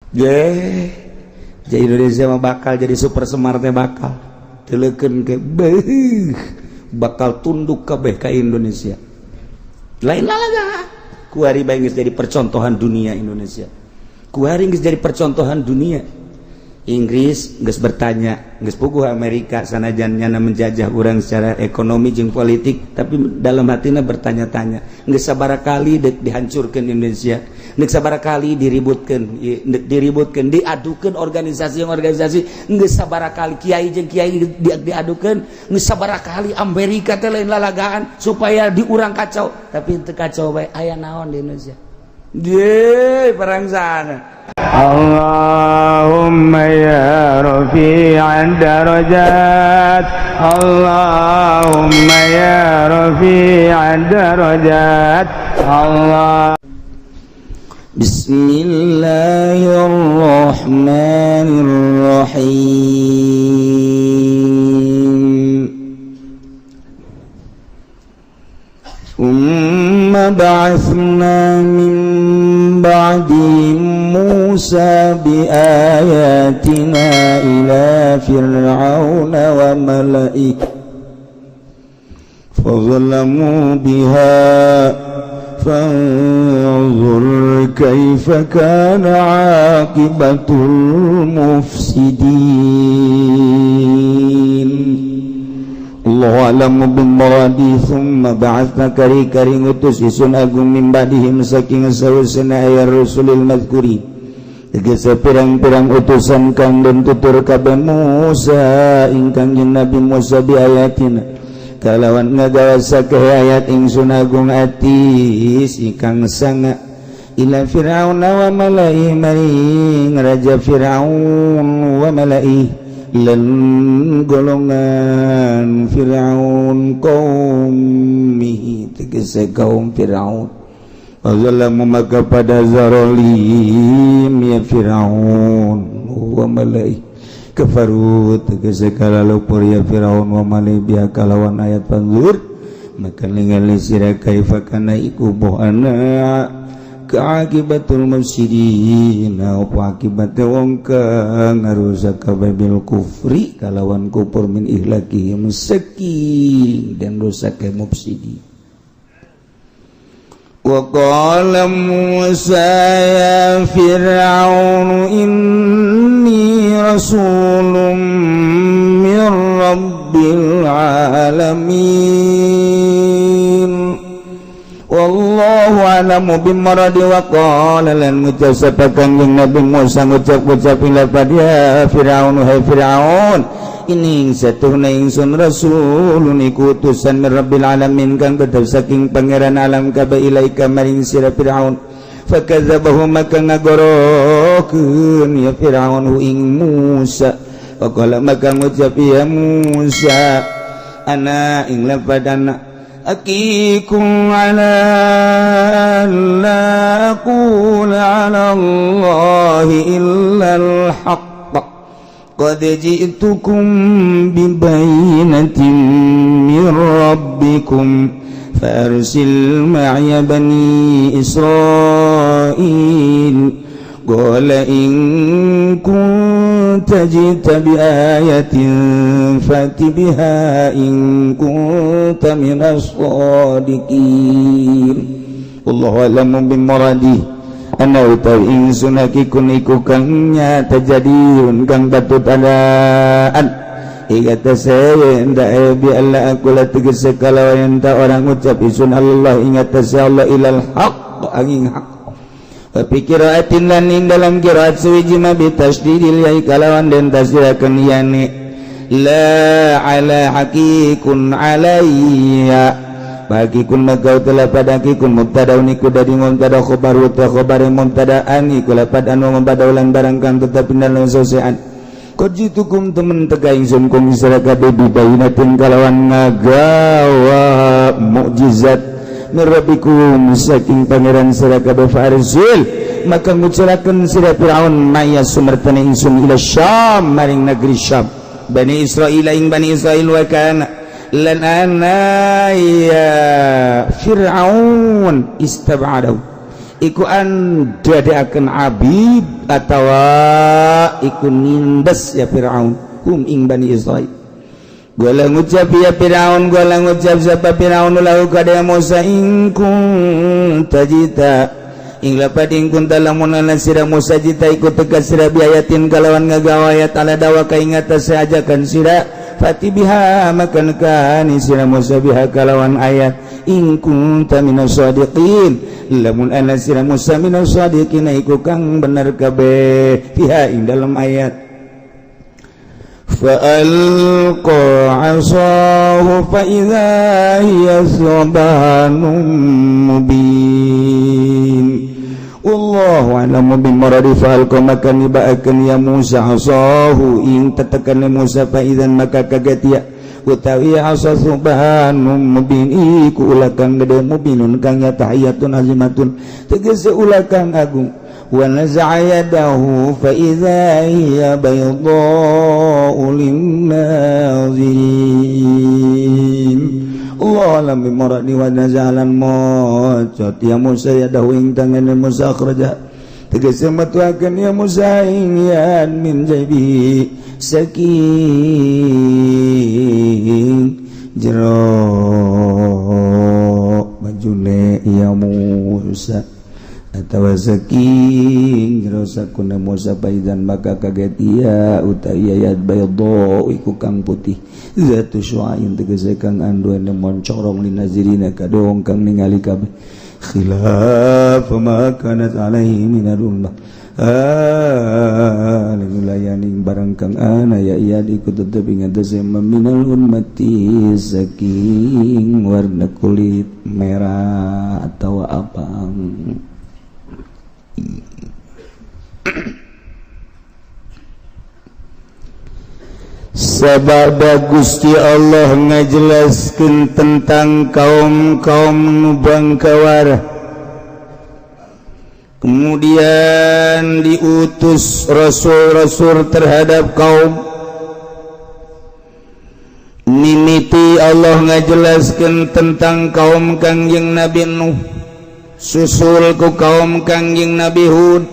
Ye, jadi Indonesia mah bakal jadi super smartnya, bakal teleken ke beuh, bakal tunduk kabeh ka Indonesia. Lain lalaga kuari bae geus jadi percontohan dunia. Indonesia kuari geus jadi percontohan dunia. Inggris geus bertanya, geus puguh Amerika sanajan nyana menjajah urang secara ekonomi jeung politik, tapi dalam hatinya bertanya-tanya, geus sabaraha kali dek dihancurkan Indonesia, geus sabaraha kali diributkan, diributkan, diadukan organisasi organisasi, geus sabaraha kali kiai jeung kiai diadukan, geus sabaraha kali Amerika teh lain lalagaan supaya diurang kacau, tapi teu kacau bae. Aya naon di Indonesia? Ye, perang sana. اللهم يا رفيع الدرجات، اللهم يا رفيع الدرجات، الله. بسم الله الرحمن الرحيم. ثم بعثنا من بعدهم موسى بآياتنا إلى فرعون وملئه فظلموا بها، فانظر كيف كان عاقبة المفسدين. الله أعلم بمراده. ثم بعثنا kari-kari ngutus isun agung من بعدهم saking sawusna ayat رسل المذكورين tegese pirang-pirang utusan kang den tutur kabeh موسى ing Kangjeng Nabi Musa بآياتنا kalawan ngagawa sakeh ayat ingsun agung atis ingkang sanga إلى فرعون وملئه maring raja Fir'aun وملئه lan golongan Fir'aun قومه tegese kaum Fir'aun. Zalamu maka pada zarolim ya Fir'aun وملئه كفروا tegese kalalupur ya Fir'aun وملئه بها kalawan ayat. فانظر maka ningali sira كيف kana iku bohana عاقبة المفسدين apa akibat wong kang ngarusak kabeh بالكفر kalawan kufur من إهلاكهم saking den rusak ke mufsidin. وقال موسى يا فرعون إني رسول من رب العالمين والله أعلم بمراده. وقال lan ngucap sapa Kangjeng Nabi Musa, ngucap-ngucap ila pada Firaun, hai Firaun, إني satuhna ingsun رسول iku utusan من رب العالمين kang tetep saking pangeran alam kabeh إليك maring sira Firaun. فكذبه maka ngagorokeun ya Firaun ه ing Musa. وقال maka ngucap ya Musa أنا ing lapadana حقيق على ألا أقول على الله إلا الحق، قد جئتكم ببينة من ربكم، فأرسل معي بني إسرائيل. قال إن كنت جئت بآية فأت بها إن كنت من الصادقين. والله أعلم بمراده. أنا utawi ingsun حقيق iku kang nyata جدير kang patut adaan Iga saya ndak بألا أقول tegese kalawan enta orang ngucap isun على الله ing atase Allah إلا الحق angin hak. وفي قراءة lan ing dalam qiraat suwiji ma بتشديد الياء kalawan den tasdidakeun yani لا على حقيق علي bagi kun maka telah pada kikun mubtada iku dadi mubtada khabar wa khabar mubtada an iku lapad anu mubtada ulan barang kang tetep dalam sosean. قد جئتكم temen teka ingsun كم sira kabeh ببينة kalawan ngagawa mukjizat من ربكم saking pangeran sira kabeh. فأرسل maka ngucurakeun sira Firaun معي sumertane ingsun إلى الشام maring negeri Syam بني إسرائيل ing Bani Israil. وكان lan ana ya Fir'aun استبعده Iku an akan abid atawa iku nindes ya Fir'aun hum ing Bani Israil. Qala ngucap ya Fir'aun, qala ngucap sapa Fir'aun lahu kada Musa, in kunta jita ing lapad in kunta lamun ana sira Musa jita iku tegas sira biayatin kalawan ngagawa ayat ala dawa ka ing atase ajakan sira, fa'ti biha maka nekani sira Musa biha kalawan ayat, in kunta minas shadiqin lamun ana sira Musa minas shadiqin iku kang bener kabeh, fiha ing dalam ayat. فألقى عصاه فإذا هي ثعبان مبين. والله أعلم بمراده. فألقى maka nibaakeun ya Musa asahu ing tetekan Musa, fa idzan maka kaget ya utawi asa thu'banun mubin iku ula kang gede, mubinun kang nyata, hayyatun azimatun tegese ula kang agung. Wa naza'a yadahu fa idza hiya bayda'u lin-nazirin. Allah alam bimuradi. Wa nazalan mocot ya Musa yadahu ing tangane Musa, akhraja tegese metuakeun ya Musa ing yan min jaibi saking jero bajune ya Musa atawa saking jero sakuna Musa, faidzan maka kaget ia utawi yad bayda iku kang putih, zatu syu'ain tegese kang anduene moncorong, linazirina kadong kang ningali kabeh, khilaf ma kanat alaihi minal ummah layani barang kang ana ya iya iku tetep ing atase minal ummati saking warna kulit merah atau abang. Sabab Gusti Allah ngajelaskan tentang kaum-kaum nu bangkawara, kemudian diutus rasul-rasul terhadap kaum mimiti. Allah ngajelaskan tentang kaum Kangjeng Nabi Nuh, susul ku kaum Kangjeng Nabi Hud,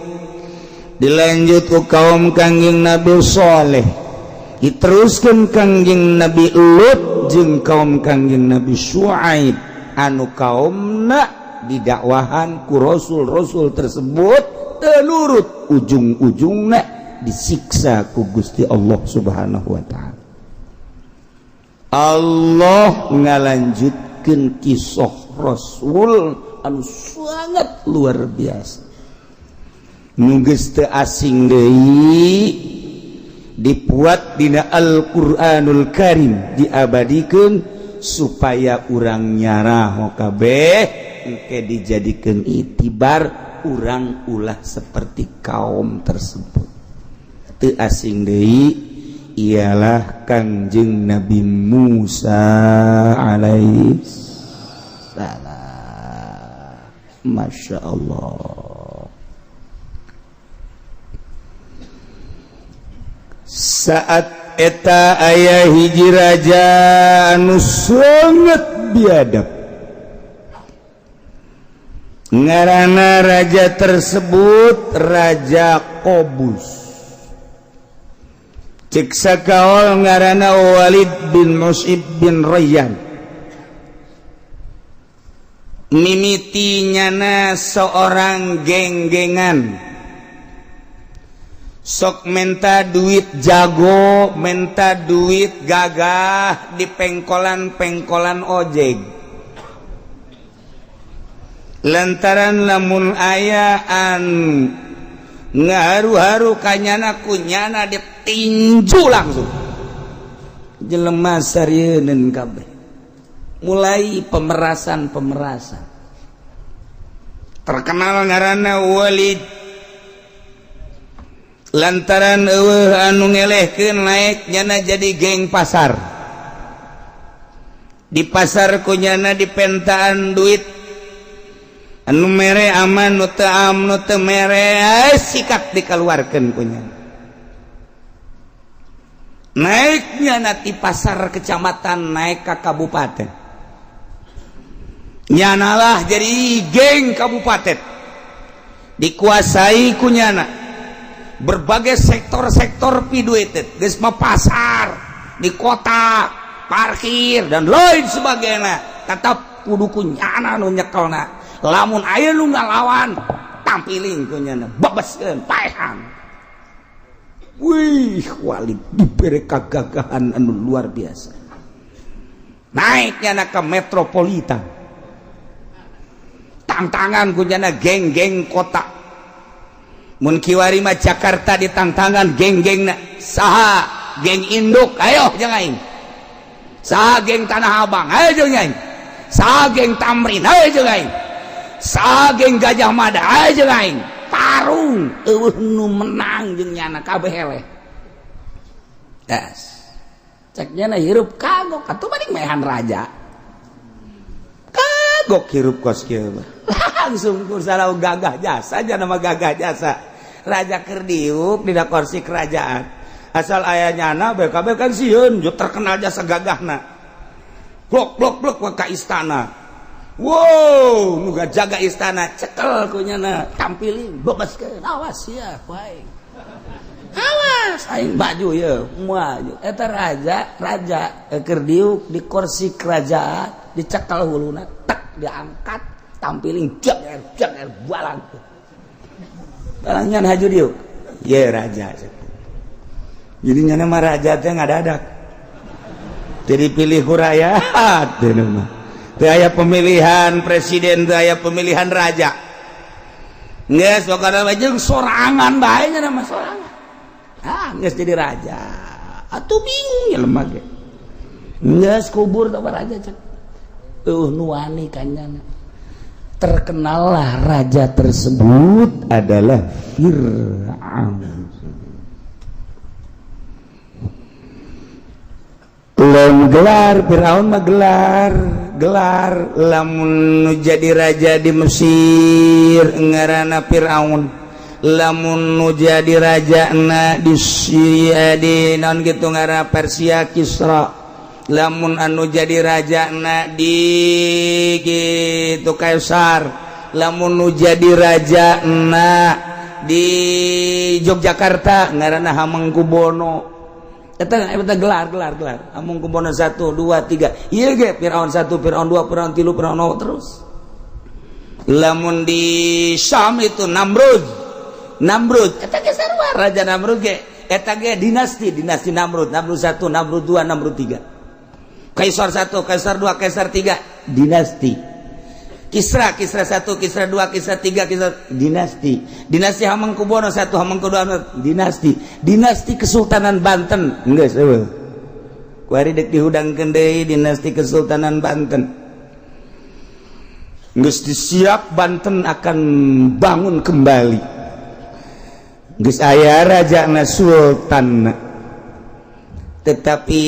dilanjut ku kaum Kangjeng Nabi Saleh, diteruskan Kangjeng Nabi Lut jeung kaum Kangjeng Nabi Syuaib anu kaumna didakwahan ku rasul-rasul tersebut telurut, ujung-ujungna disiksa ku Gusti Allah Subhanahu wa taala. Allah ngalanjutkeun kisah Rasul anu sangat luar biasa nu geus teu asing deui dibuat dina Al-Qur'anul Karim, diabadikeun supaya urang nyaraho kabeh engke dijadikeun itibar urang ulah seperti kaum tersebut. Teu asing deui ialah Kangjeng Nabi Musa alaihi salam. Masya Allah, saat eta aya hiji raja anu sangat biadab. Ngarana raja tersebut Raja Kobus, cek sakaol ngarana Walid bin Mus'ib bin Rayyan. Mimiti nyana seorang geng-gengan, sok menta duit jago, menta duit gagah di pengkolan-pengkolan ojek, lantaran lamun ayaan ngaharu-haru kanyana kunyana ditinju langsung. Jelema sarieun kabeh, mulai pemerasan-pemerasan. Terkenal ngaranna Walid lantaran eueuh anu ngelehkeun naik nyana jadi geng pasar. Di pasar kunyana dipentaan duit, anu mere aman, nu teu am, nu teu mere sikat dikeluarkeun kunyana. Naiknya nanti pasar kecamatan, naik ke kabupaten, nyanalah jadi geng kabupaten. Dikuasai ku nyana berbagai sektor-sektor piduiteun, geus mah pasar di kota, parkir, dan lain sebagainya, tetap kudu ku nyana nu nyekelna. Lamun aya nu ngalawan, tampiling ku nyana, bebeskeun, paehan. Wih, Walid diberi kegagahan anu luar biasa. Naiknya ke metropolitan, tantangan ku nyana geng-geng kota. Mun kiwari mah Jakarta ditangtangan geng-geng, saha geng induk, ayo jeung aing. Saha geng Tanah Abang, ayo jeung aing. Saha geng Thamrin, ayo jeung aing. Saha geng Gajah Mada, ayo jeung aing. Tarung, euweuh nu menang jeung nyana, kabeh eleh. Das cek nyana, hirup kagok atuh, mending maehan raja. Kagok hirup kos kieu mah. Langsung ku salah gagah jasa aja nama gagah jasa. Raja keur diuk dina kursi kerajaan, asal aya nyana BKB kan sieun, terkenal jasa gagahna. Blok blok blok ka istana. Wow, nu jaga istana cekel ku nyana, tampiling, bebaskeun. Awas ya, baik, awas aing baju ya, maju. Eta raja, raja keur diuk di kursi kerajaan, dicekal huluna, tek, diangkat, tampiling, jak jak balang balangnya haju diuk ye raja. Jadi nyana mah raja teh ngadadak, jadi pilih ku rakyat teh mah. Teu aya pemilihan presiden, teu aya pemilihan raja. Geus pokona mah jeung sorangan bae, nya mah sorangan. Ah, geus jadi raja. Atuh bingung ya lemah ge. Geus kubur tah raja cek. Nu wani ka nyana. Terkenallah raja tersebut adalah Fir'aun. Lamun gelar Fir'aun mah gelar gelar. Lamun nu jadi raja di Mesir ngaranna Fir'aun, lamun nu jadi raja na di Syria, di naon gitu ngaranna, Persia, Kisra. Lamun anu jadi raja na di gitu Kaisar. Lamun nu jadi raja na di Yogyakarta ngaranna Hamengkubuwono. Eta eta gelar gelar gelar Hamengkubuwono 1 2 3. Ieu ge Firaun 1, Firaun 2, Firaun 3, Firaun 0 terus. Lamun di Syam itu Namrud. Namrud eta ge sarua, raja Namrud ge eta ge dinasti, dinasti Namrud, Namrud 1, Namrud 2, Namrud 3. Kaisar 1, Kaisar 2, Kaisar 3, dinasti. Kisra, Kisra 1, Kisra 2, Kisra 3, Kisra, dinasti. Dinasti Hamengkubuwono 1, Hamengkubuwono, dinasti. Dinasti Kesultanan Banten. Geus euweuh. Kuari dek dihudangkeun deui dinasti Kesultanan Banten. Geus disiap Banten akan bangun kembali. Geus aya rajana, sultan. Tetapi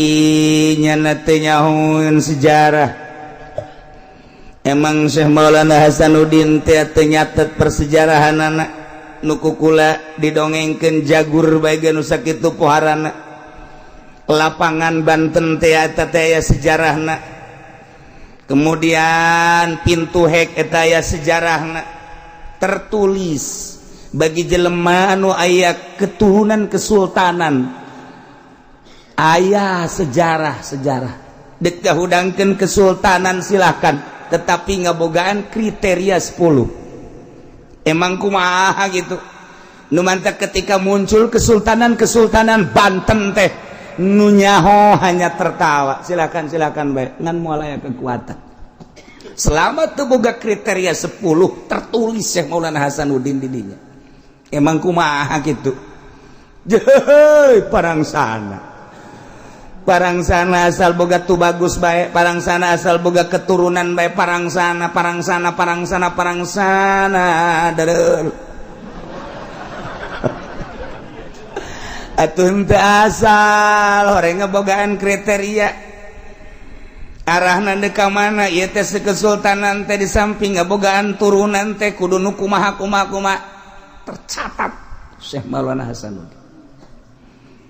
nyana teh nyahoeun sejarah. Emang Syekh Maulana Hasanuddin teh teu nyatet persejarahan anak nu kukula didongengkeun jagur bae nu sakitu poharana. Lapangan Banten teh eta teh aya sejarahna, kemudian pintu hek eta aya sejarahna, tertulis bagi jelema anu aya keturunan kesultanan, aya sejarah-sejarah. Dek hudangkeun kesultanan silakan, tetapi ngabogaan kriteria 10. Emang kumaha gitu nu mantak ketika muncul kesultanan kesultanan Banten teh, nu nyaho hanya tertawa, silakan silakan baik, ngan moal aya kekuatan selama tuh boga kriteria 10 tertulis Syekh Maulana Hasanuddin di dinya. Emang kumaha gitu. Jeheuy, parang sana parang sana asal boga tuh bagus baik, parang sana asal boga keturunan baik, parang sana parang sana parang sana parang sana derel. Atuh henteu asal horeng ngebogaan kriteria arahna deuk ka mana ieu teh. Kesultanan teh di samping ngebogaan turunan teh kudu nu kumaha kumaha kumaha, tercatat Syekh Maulana Hasanuddin.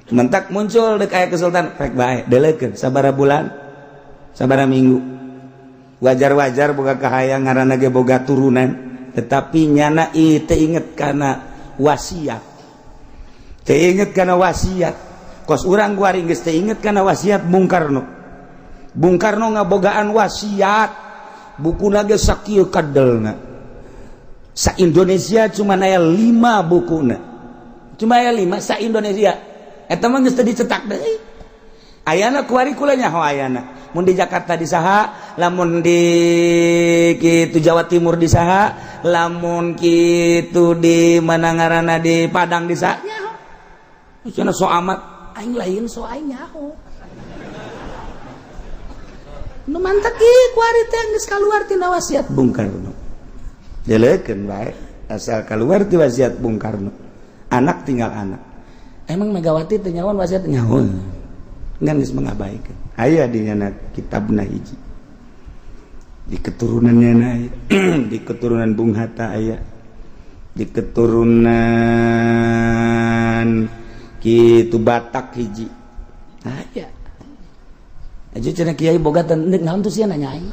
Mentak muncul dek aya kesultanan rek bae, delekeun sabara bulan, sabara minggu, wajar-wajar boga kahayang, ngaranna ge boga turunan. Tetapi nyana teu inget kana wasiat, teu inget kana wasiat. Kos urang kuari geus teu inget kana wasiat Bung Karno. Bung Karno ngabogaan wasiat, bukuna ge sakieu kadelna. Sa Indonesia cuma aya 5 bukuna, cuma aya 5 sa Indonesia. Eta mah geus teu dicetak deui. Ayana kuari kula nyaho ayana. Mun di Jakarta di saha, lamun di kitu Jawa Timur di saha, lamun kitu di mana ngaranna di Padang di saha nyaho. Cenah so amat aing lain so aing nyaho. Nu mantak ieu kuari teh geus kaluar tina wasiat Bung Karno. Jelekeun bae asal kaluar ti wasiat Bung Karno. Anak tinggal anak. Emang Megawati teh nyawan wasiat nyaho. Ngan geus mengabaikan. Aya di nyana kitabna hiji. Di keturunannya na aya. Di keturunan Bung Hatta aya. Di keturunan kitu Batak hiji. Aya. Aja cenah kiai boga teh naon tuh sia nanya aing.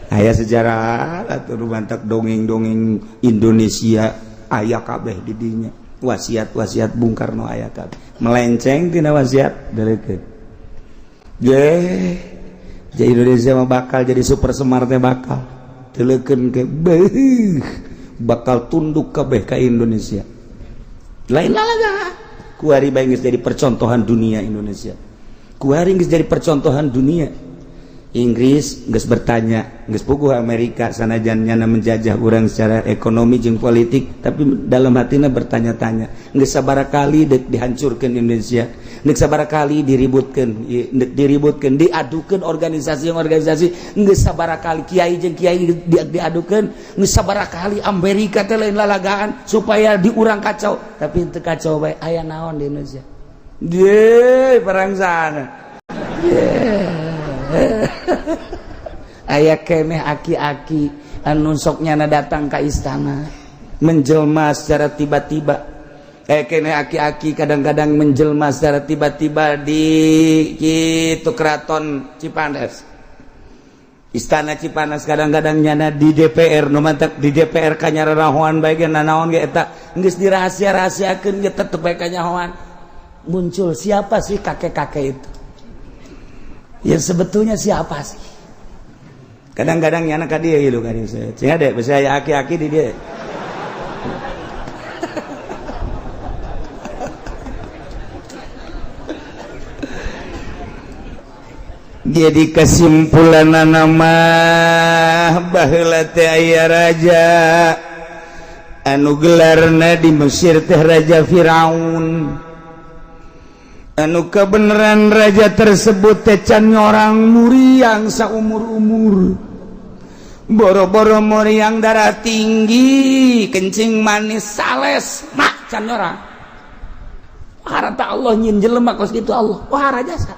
Aya sejarah atuh mantak dongeng-dongeng Indonesia aya kabeh di dinya. Wasiat-wasiat Bung Karno aya kabeh. Melenceng tina wasiat deukeut. Ge, jadi Indonesia mah bakal jadi super semar teh bakal. Teulekeun ke beuh bakal tunduk kabeh ka Indonesia. Lain lalaga. Kuari bae geus jadi percontohan dunia Indonesia. Kuari geus jadi percontohan dunia. Inggris geus bertanya, geus puguh Amerika sanajan nyana menjajah urang secara ekonomi jeung politik, tapi dalam hatina bertanya-tanya, geus sabaraha kali deuk dihancurkeun Indonesia, geus sabaraha kali diributkeun, deuk diributkeun, diadukeun organisasi-organisasi, geus sabaraha kali kiai jeung kiai diadukeun, geus sabaraha kali Amerika teh lain lalagaan supaya diurang kacau, tapi teu kacau bae aya naon di Indonesia. Ye, perang sana. Aya keneh aki-aki anu sok nyana datang ka istana menjelma secara tiba-tiba. Keneh aki-aki kadang-kadang menjelma secara tiba-tiba di kitu keraton Cipanas, Istana Cipanas, kadang-kadang nyana di DPR nu mantak di DPR kanyararahoan bae ge nanaon ge eta geus dirahasia-rahasiakeun ge tetep bae kanyahoan. Muncul siapa sih kakek-kakek itu? Ya sebetulnya siapa sih? Kadang-kadang nyana ka dia gitu kan saya. Cing ada bisa aya aki-aki di dia. Jadi kesimpulan nama baheula teh aya raja anu gelarna di Mesir teh Raja Firaun. Anu kebenaran raja tersebut teh can orang muriang saumur-umur. Boro-boro muriang darah tinggi, kencing manis sales, mak can orang. Harta Allah nyin jelema kos kitu Allah. Wah raja sa.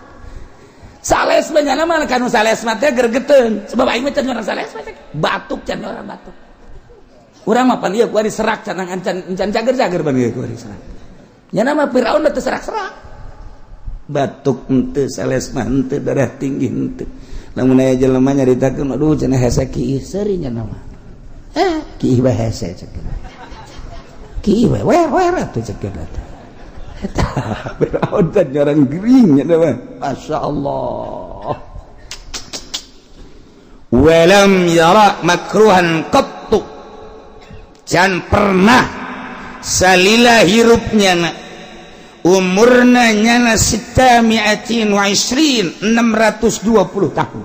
Sales banyak mah kanu sales mah teh gergeteun. Sebab aing mah can orang sales mah teh batuk can orang batuk. Urang mah pan ieu kuari serak can can cager-cager ban ieu kuari serak. Nya mah Firaun teh serak-serak. Batuk henteu, sales mah henteu, darah tinggi henteu. Lamun aya jelema nyaritakeun aduh cenah hese kiih seuri nya mah. Kiih bae hese cek. Kiih bae wer atuh cek eta. Eta Firaun teh orang gering nya mah. Masyaallah. Walam yara makruhan qattu. Can pernah salila hirupnya na umurna nyana sita mi'atin wa isrin 620 tahun.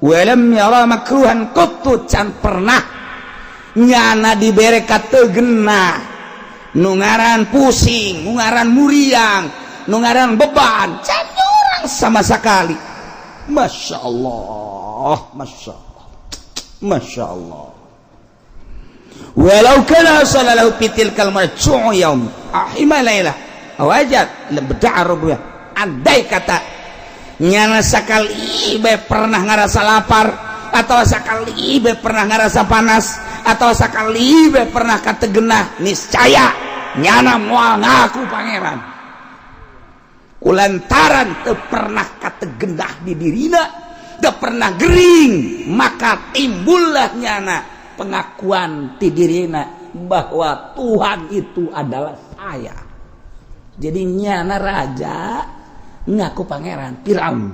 Walam yara makruhan qattu, can pernah nyana dibere kategena nu ngaran pusing, nu ngaran muriang, nu ngaran beban, can orang sama sekali. Masya Allah, Masya Allah, Masya Allah. Walau kana sallallahu fitil kalmar cu'u yaum ahima laila wajat lebda'a rubuh. Andai kata nyana sakali bae pernah ngarasa lapar, atau sakali bae pernah ngarasa panas, atau sakali bae pernah kategenah, niscaya nyana moal ngaku pangeran. Kulantaran teu pernah kategenah di dirina, teu pernah gering. Maka timbullah nyana pengakuan ti dirina bahwa Tuhan itu adalah saya. Jadi nyana raja ngaku pangeran. Fir'aun,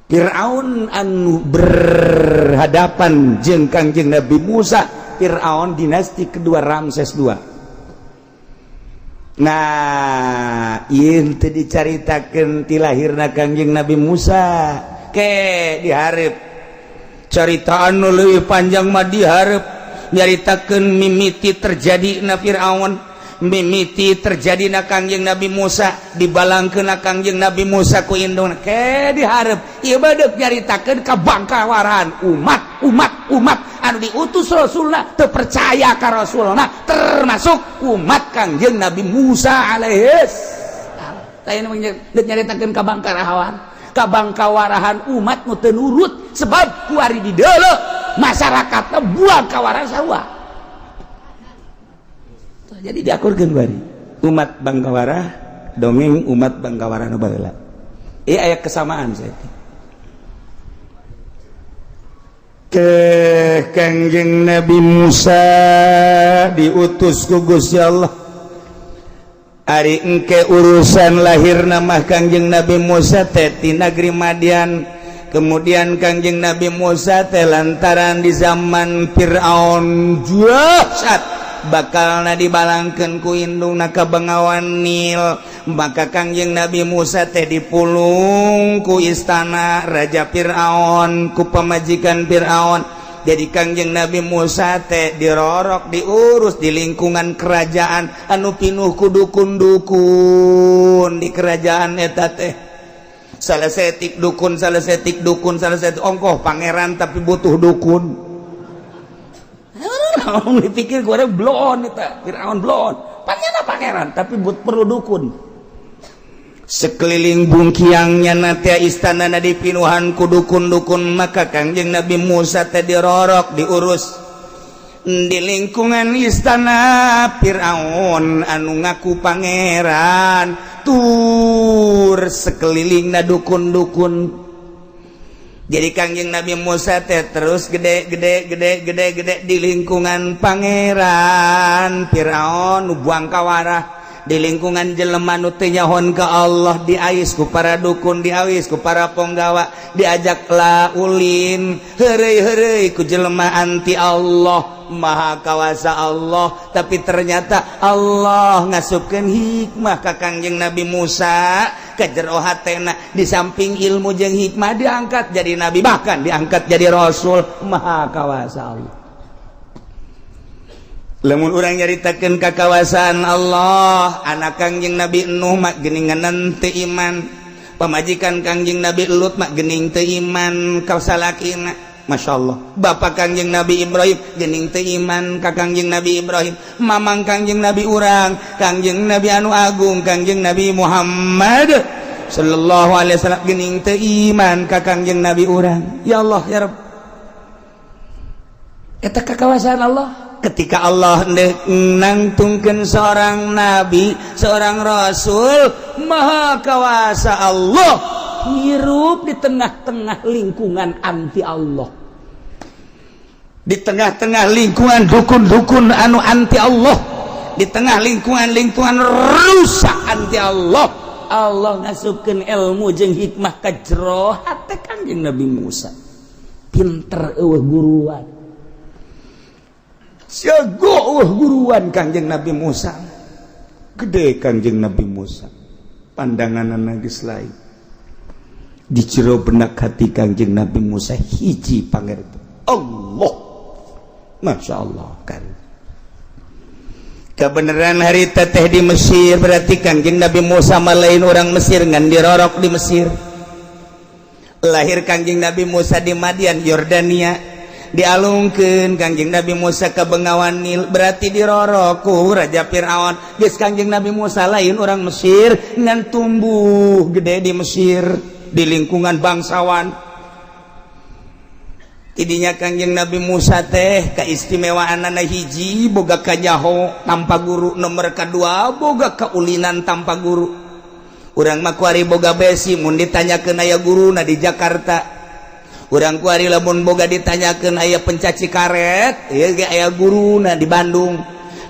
Fir'aun anu berhadapan jeung Kangjeng Nabi Musa, Fir'aun dinasti kedua, Ramses II. Nah, ieu teu dicaritakeun ti lahirna Kangjeng Nabi Musa ke dihareup. Carita anu leuwih panjang mah dihareup, nyaritakeun mimiti terjadi na Fir'aun, mimiti terjadi na Kangjeng Nabi Musa, dibalangkeun na Kangjeng Nabi Musa ku indung, ke dihareup. Ieu badeuk nyaritakeun kabangkawarahan umat umat umat anu diutus Rasulna teu percaya ka Rasulna, termasuk umat Kangjeng Nabi Musa alaihis salam. Nyaritakeun kabangkarahan, kabangkawarahan umat nu teu nurut, sebab kuari di deuleu masyarakatna buang kawarahan sarua. Jadi diakurkeun kuari umat Bangkawara dongeng umat Bangkawara nu baheula. Ieu aya kesamaan saya ke Kangjeng Nabi Musa diutus ku Gusti Allah. Ari engke urusan lahir nama Kangjeng Nabi Musa teh ti negeri Madian. Kemudian Kangjeng Nabi Musa teh lantaran di zaman Fir'aun juasat bakalna dibalangkeun ku indungna ka Bengawan Nil, maka Kangjeng Nabi Musa teh dipulung ku istana Raja Fir'aun, ku pamajikan Fir'aun. Jadi Kangjeng Nabi Musa teh dirorok, diurus di lingkungan kerajaan anu pinuh ku dukun-dukun. Di kerajaan eta teh salah setik dukun, salah setik dukun, salah setik ongkoh pangeran tapi butuh dukun. Dipikir gue bloon eta Fir'aun, bloon pangeran, pangeran tapi but perlu dukun. Sekeliling bungkiangnya nanti istana na dipinuhan ku dukun-dukun. Maka Kangjeng Nabi Musa teh dirorok, diurus di lingkungan istana Fir'aun anu ngaku pangeran, tur sekeliling na dukun-dukun. Jadi Kangjeng Nabi Musa teh terus gede gede gede gede gede di lingkungan pangeran Fir'aun nu buang kawarah, di lingkungan jelema nu teu nyahon ka Allah. Diais ku para dukun, diawis ku para ponggawa, diajak la ulin, heureuy-heureuy ku jelema anti Allah. Maha kawasa Allah, tapi ternyata Allah ngasupkeun hikmah ka Kangjeng Nabi Musa ke jero hatena. Di samping ilmu jeung hikmah, diangkat jadi nabi, bahkan diangkat jadi rasul. Maha kawasa Allah. Lamun urang nyaritakeun kakawasaan Allah, anak Kangjeng Nabi Nuh mak geuningan teu iman, pamajikan Kangjeng Nabi Lut mak geuning teu iman ka salakina. Masya Allah, Bapak Kangjeng Nabi Ibrahim gening teu iman ka Kangjeng Nabi Ibrahim. Mamang Kangjeng Nabi urang, Kangjeng Nabi anu agung, Kangjeng Nabi Muhammad sallallahu alaihi wasallam, gening teu iman ka Kangjeng Nabi urang. Ya Allah, ya Rabb, eta kakawasaan Allah. Ketika Allah nangtungkeun seorang nabi, seorang rasul, maha kawasa Allah hirup di tengah-tengah lingkungan anti Allah, di tengah-tengah lingkungan dukun-dukun anu anti Allah, di tengah lingkungan-lingkungan rusak anti Allah. Allah ngasupkeun ilmu jeung hikmah ka jero hate Kangjeng Nabi Musa. Pinter eueuh guruan, jago eueuh guruan Kangjeng Nabi Musa. Gede Kangjeng Nabi Musa, pandangan geus lain. Di jero benak hati Kangjeng Nabi Musa hiji pangeran, Allah. Masya Allah kan kebenaran hari teteh di Mesir. Berarti Kangjeng Nabi Musa lain orang Mesir, ngan dirorok di Mesir. Lahir Kangjeng Nabi Musa di Madian, Yordania. Dialungkeun Kangjeng Nabi Musa ke Bengawan Nil, berarti dirorok ku Raja Fir'aun. Geus Kangjeng Nabi Musa lain orang Mesir, ngan tumbuh gede di Mesir, di lingkungan bangsawan. Tidinya Kangjeng Nabi Musa teh keistimewaan hiji, boga kanyaho tanpa guru. Nomor kedua, boga keulinan tanpa guru. Urang mah kuari boga besi, mun ditanyakeun aya guruna di Jakarta. Urang kuari lamun boga ditanyakeun aya pencaci karet, ieu ge aya guruna di Bandung.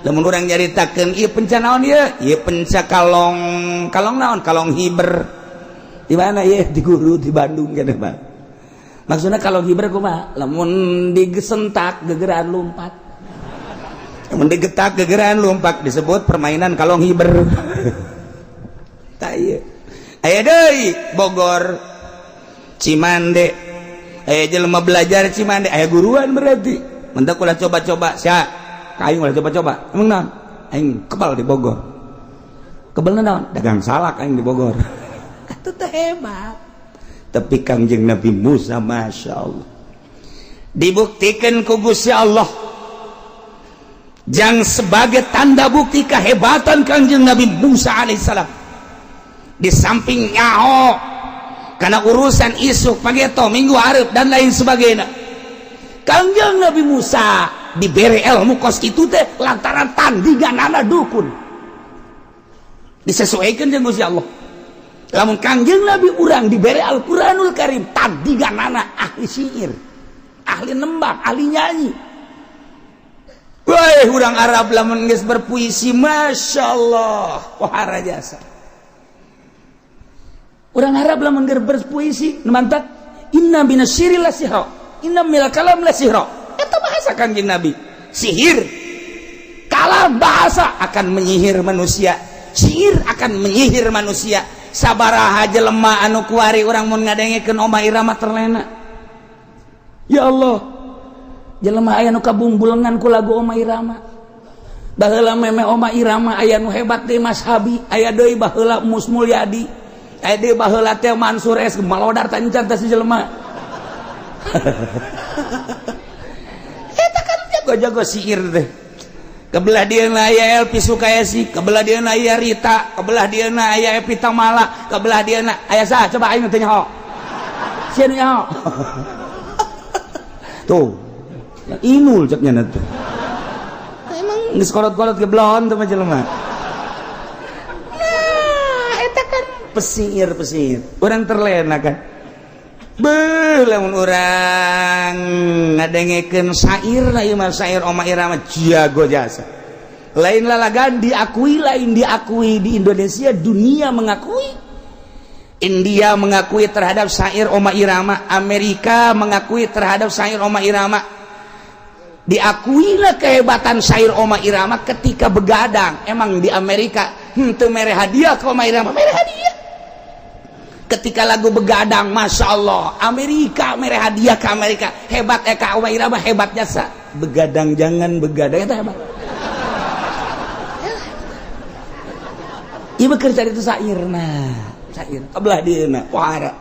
Lamun urang nyaritakeun ieu penca naon ieu? Ieu penca kalong, kalong naon? Kalong hiber. Di mana ieu? Di guru di Bandung keneh, Pak. Maksudnya kalong hiber kumaha? Lamun digesentak gegeran lumpat. Lamun digetak gegeran lumpat disebut permainan kalong hiber. Tah ieu. Aya deui Bogor, Cimande. Aya jelema belajar Cimande, aya guruan berarti. Mentak ulah coba-coba sia. Ka aing ulah coba-coba. Emang naon? Aing kebal di Bogor. Kebal naon? Dagang salak aing di Bogor. Atuh teh hebat. Tapi Kangjeng Nabi Musa, Masya Allah, dibuktikan ku Gusti Allah jang sebagai tanda bukti kehebatan Kangjeng Nabi Musa alaihissalam. Di samping nyaho karena urusan isuk pageto minggu hareup dan lain sebagainya, Kangjeng Nabi Musa diberi ilmu kos itu teh lantaran tandinganana dukun, disesuaikan dengan Gusti Allah. Lamun Kangjeng Nabi urang diberi Al-Quranul Karim, tandinganana ahli syair, ahli nembang, ahli nyanyi. Wah, urang Arab lamun geus berpuisi, Masya Allah, wahara jasa. Orang Arab lamun geus berpuisi, mantap. Inna minasy-syi'ri la sihra, inna minal kalam la sihra. Eta bahasa Kangjeng Nabi. Sihir, kalam bahasa akan menyihir manusia. Sihir akan menyihir manusia. Sabaraha jelema anu kuari urang mun ngadengekeun Oma Irama terlena. Ya Allah, jelema aya nu kabungbulengan ku lagu Oma Irama. Baheula meme Oma Irama aya nu hebat deui Mas Habi, aya deui baheula Mus Mulyadi, aya deui baheula teh Mansur S, malodar tancan teh si jelema. Eta kan jago-jago sihir teh. Kebelah dia aya Elvi Sukaesih, kebelah dia aya Rita, kebelah dia aya Evie Tamala, kebelah dia aya saha coba aing teh nyaho. Sia nu nyaho. Tuh. Inul ceknya tuh. Emang geus kolot-kolot geblon tuh mah jelema. Nah, eta kan pesir-pesir. Urang terlena kan. Beuh, lamun urang ngadengekeun syair na ieu mah syair Oma Irama jago jasa. Lain lalagan diakui, lain diakui di Indonesia, dunia mengakui. India mengakui terhadap syair Oma Irama, Amerika mengakui terhadap syair Oma Irama. Diakuilah kehebatan syair Oma Irama ketika begadang. Emang di Amerika henteu mere hadiah ke Oma Irama, mere hadiah. Ketika lagu begadang, Masya Allah, Amerika mere hadiah ke Amerika. Hebat Eka Oma Irama, hebat jasa. Begadang jangan begadang itu hebat. Ieu bekerja itu syairna, syair. Kebelah dieuna, wahara.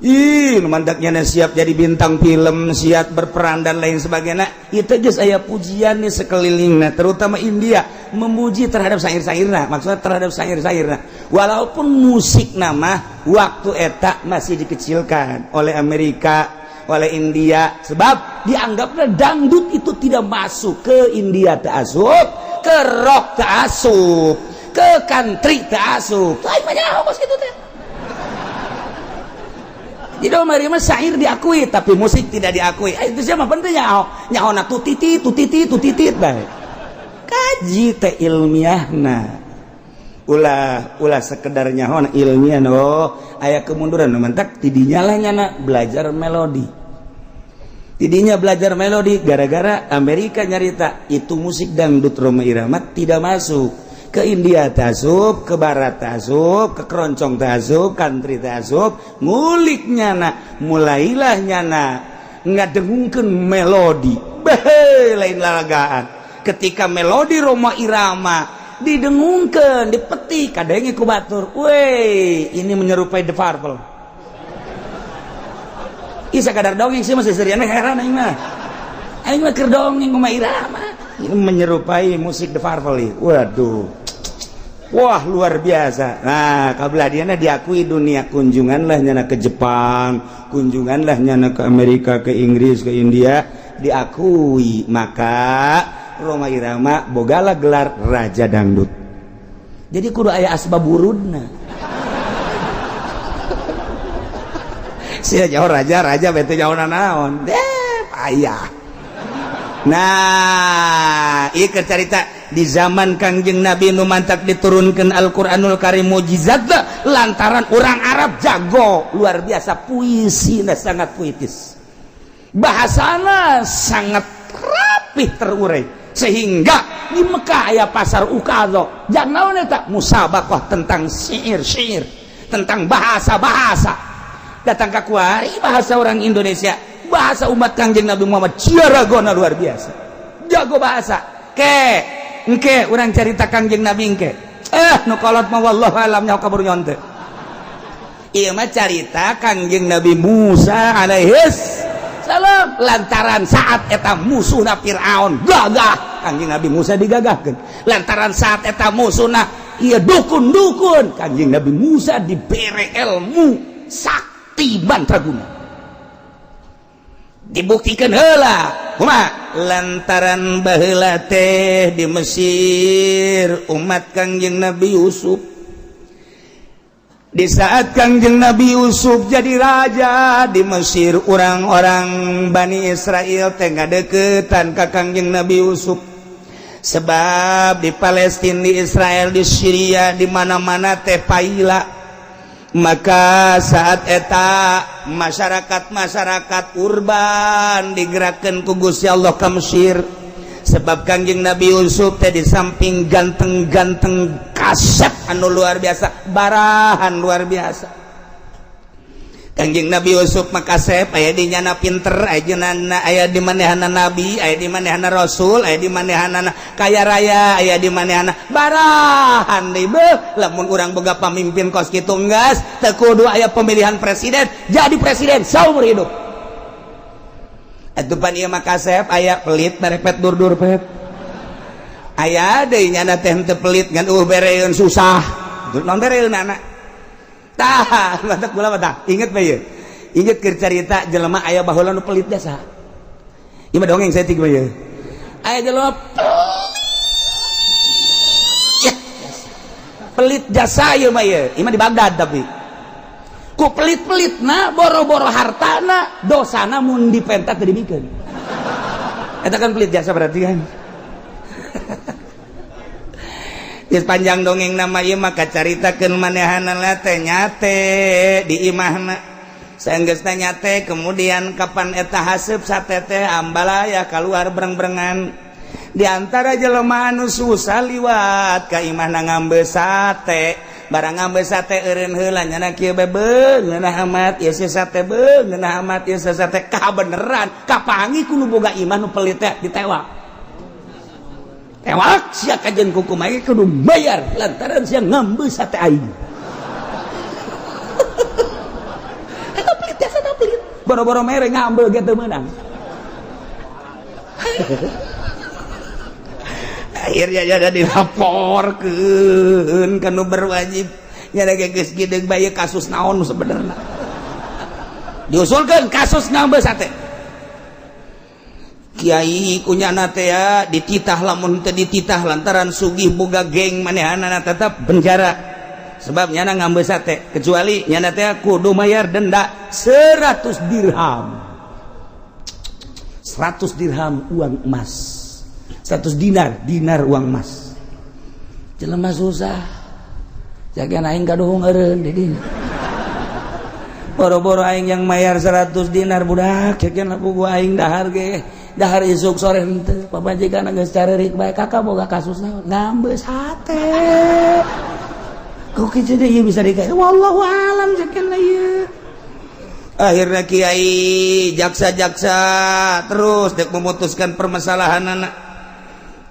Ih, mantaknya siap jadi bintang film, siap berperan dan lain sebagainya. Itu geus aya pujian nih sekelilingna, terutama India memuji terhadap syair-syairna, maksudnya terhadap syair-syairna. Walaupun musik nama waktu eta masih dikecilkan oleh Amerika, oleh India, sebab dianggapnya dangdut itu tidak masuk ke India, tak asup, ke rock tak asup, ke country tak asup. Lain banyak kos gitu teh. Jadi Oma Irama syair diakui tapi musik tidak diakui. Eh, itu siapa penting nyaho? Nyaho na tutiti tutiti tutitit bae. Kaji teh ilmiahna. Ulah ulah sekedar nyaho ilmiah, oh aya kemunduran mantak tidinya lah nyana belajar melodi. Tidinya belajar melodi gara-gara Amerika nyarita itu musik dangdut Rhoma Irama tidak masuk ke India, tasub ke Barat, tasub ke keroncong, tasub country, tasub ngulik nyana, mulailah nyana ngadengungkeun melodi. Beh, lain lalagaan ketika melodi Rhoma Irama didengungkeun, dipetik kadenge ku batur, weh, ini menyerupai The Purple. Ih, sakadar dongeng sih masih serian, heran aing mah. Aing mah keur dongeng Rhoma Irama ini menyerupai musik The Purple. Waduh. Wah, luar biasa. Nah, kabelah diana diakui dunia, kunjunganlah nyana ke Jepang, kunjunganlah nyana ke Amerika, ke Inggris, ke India, diakui. Maka Rhoma Irama bogala gelar Raja Dangdut. Jadi kudu aya asbab wurudna. Sia jauh raja raja bete jauh naon deh payah. Nah, ieu cerita di zaman Kangjeng Nabi nu mantak diturunkan Al-Qur'anul Karim mujizat lantaran orang Arab jago luar biasa, puisi sangat puitis, bahasana sangat rapih terurai, sehingga di Mekah aya pasar Ukadz jangan eta musabaqah tentang syair-syair, tentang bahasa-bahasa. Datang ke kuari bahasa orang Indonesia, bahasa umat Kangjeng Nabi Muhammad jaragona luar biasa, jago bahasa. Ke engke urang cerita Kangjeng Nabi engke, nu kolot mah wallahu alam nyaho kabur nyonte. Ieu mah carita Kangjeng Nabi Musa alaihis salam, lantaran saat eta musuhna Fir'aun gagah, Kangjeng Nabi Musa digagahkeun. Lantaran saat eta musuhna ieu dukun-dukun, Kangjeng Nabi Musa dibere ilmu sakti mantraguna. Dibuktikan heula kumaha? Lantaran baheula teh di Mesir umat Kangjeng Nabi Yusuf. Di saat Kangjeng Nabi Yusuf jadi raja di Mesir, orang-orang Bani Israel teh ngadeukeutan ka Kangjeng Nabi Yusuf, sebab di Palestina, di Israel, di Syria, di mana-mana teh paila. Maka saat eta masyarakat-masyarakat urban digerakkan ku Gusti Allah ka Mesir, sebab Kangjeng Nabi Yusuf teh di samping ganteng-ganteng, kasep anu luar biasa, barahan luar biasa. Kangjeng Nabi Yusuf mah kasep, aya di nyana pinter, aya di nyana, aya di manehana nabi, aya di manehana rasul, aya di manehana kaya raya, aya di manehana barahan deui. Beuh, lamun urang boga pamimpin kos kitu, geus teu kudu aya pemilihan presiden, jadi presiden saumur hidup. Atuh pan ieu mah kasep, aya pelit merepet dur-dur pet, aya deui nyana teh henteu pelit ngan bereun susah non bereun anak. Tah, batak kula mah tah inget bae ieu, inget keur carita jelema aya baheula nu pelit jasa. Ieu mah dongeng saeutik bae ieu. Aya jelema pelit pelit jasa ieu mah ieu. Ieu mah di Baghdad, tapi ku pelit-pelitna boro-boro hartana, dosana mun dipenta teu dibikeun. Eta kan pelit jasa berarti kan. Geus panjang dongeng nama ieu, maka caritakeun manehanana teh nyate di imahna. Sanggeusna nyate, kemudian kapan eta haseup sate teh ambalaya keluar breng-brengan. Di antara jelema anu susah liwat ka imahna ngambe sate. Barang ngambe sate, eureun heula nyana kieu bae, "Beuh, ngeunah amat ieu si sate, beuh, ngeunah amat ieu si sate." Kabeneran kapangi ku nu boga imah nu pelit teh, ditewak. Tewak sia, kajen kuku mai kudu bayar lantaran sia ngambe sate aing. Eta pelit jasa, eta pelit. Boro-boro mere, ngambe ge teu meunang. Akhirnya jadi dilaporkeun ka nu berwajib. Nya ge geus geudeung bae kasus naon sebenarnya. Diusulkeun kasus ngambe sate. Kiai kunyana teh ya dititah, lamun teu dititah lantaran sugih boga geng manehanana tetap penjara, sebab nyana ngambe sate, kecuali nyana teh kudu mayar denda 100 dirham. 100 dirham uang emas, 100 dinar, dinar uang emas. Jelema susah jaga aing kaduhung eureun di dinya. Boro-boro aing yang mayar 100 dinar, budak cekeun lapu gua aing dahar ge dahar isuk sore henteu, pamajikan geus carerik bae. "Kakak boga kasus naon?" "Ngambe sate." Kok kitu deui ieu bisa dikair? Wallahu alam cekeun lah ieu. Akhirnya kiai, jaksa-jaksa terus dek memutuskan permasalahan anak.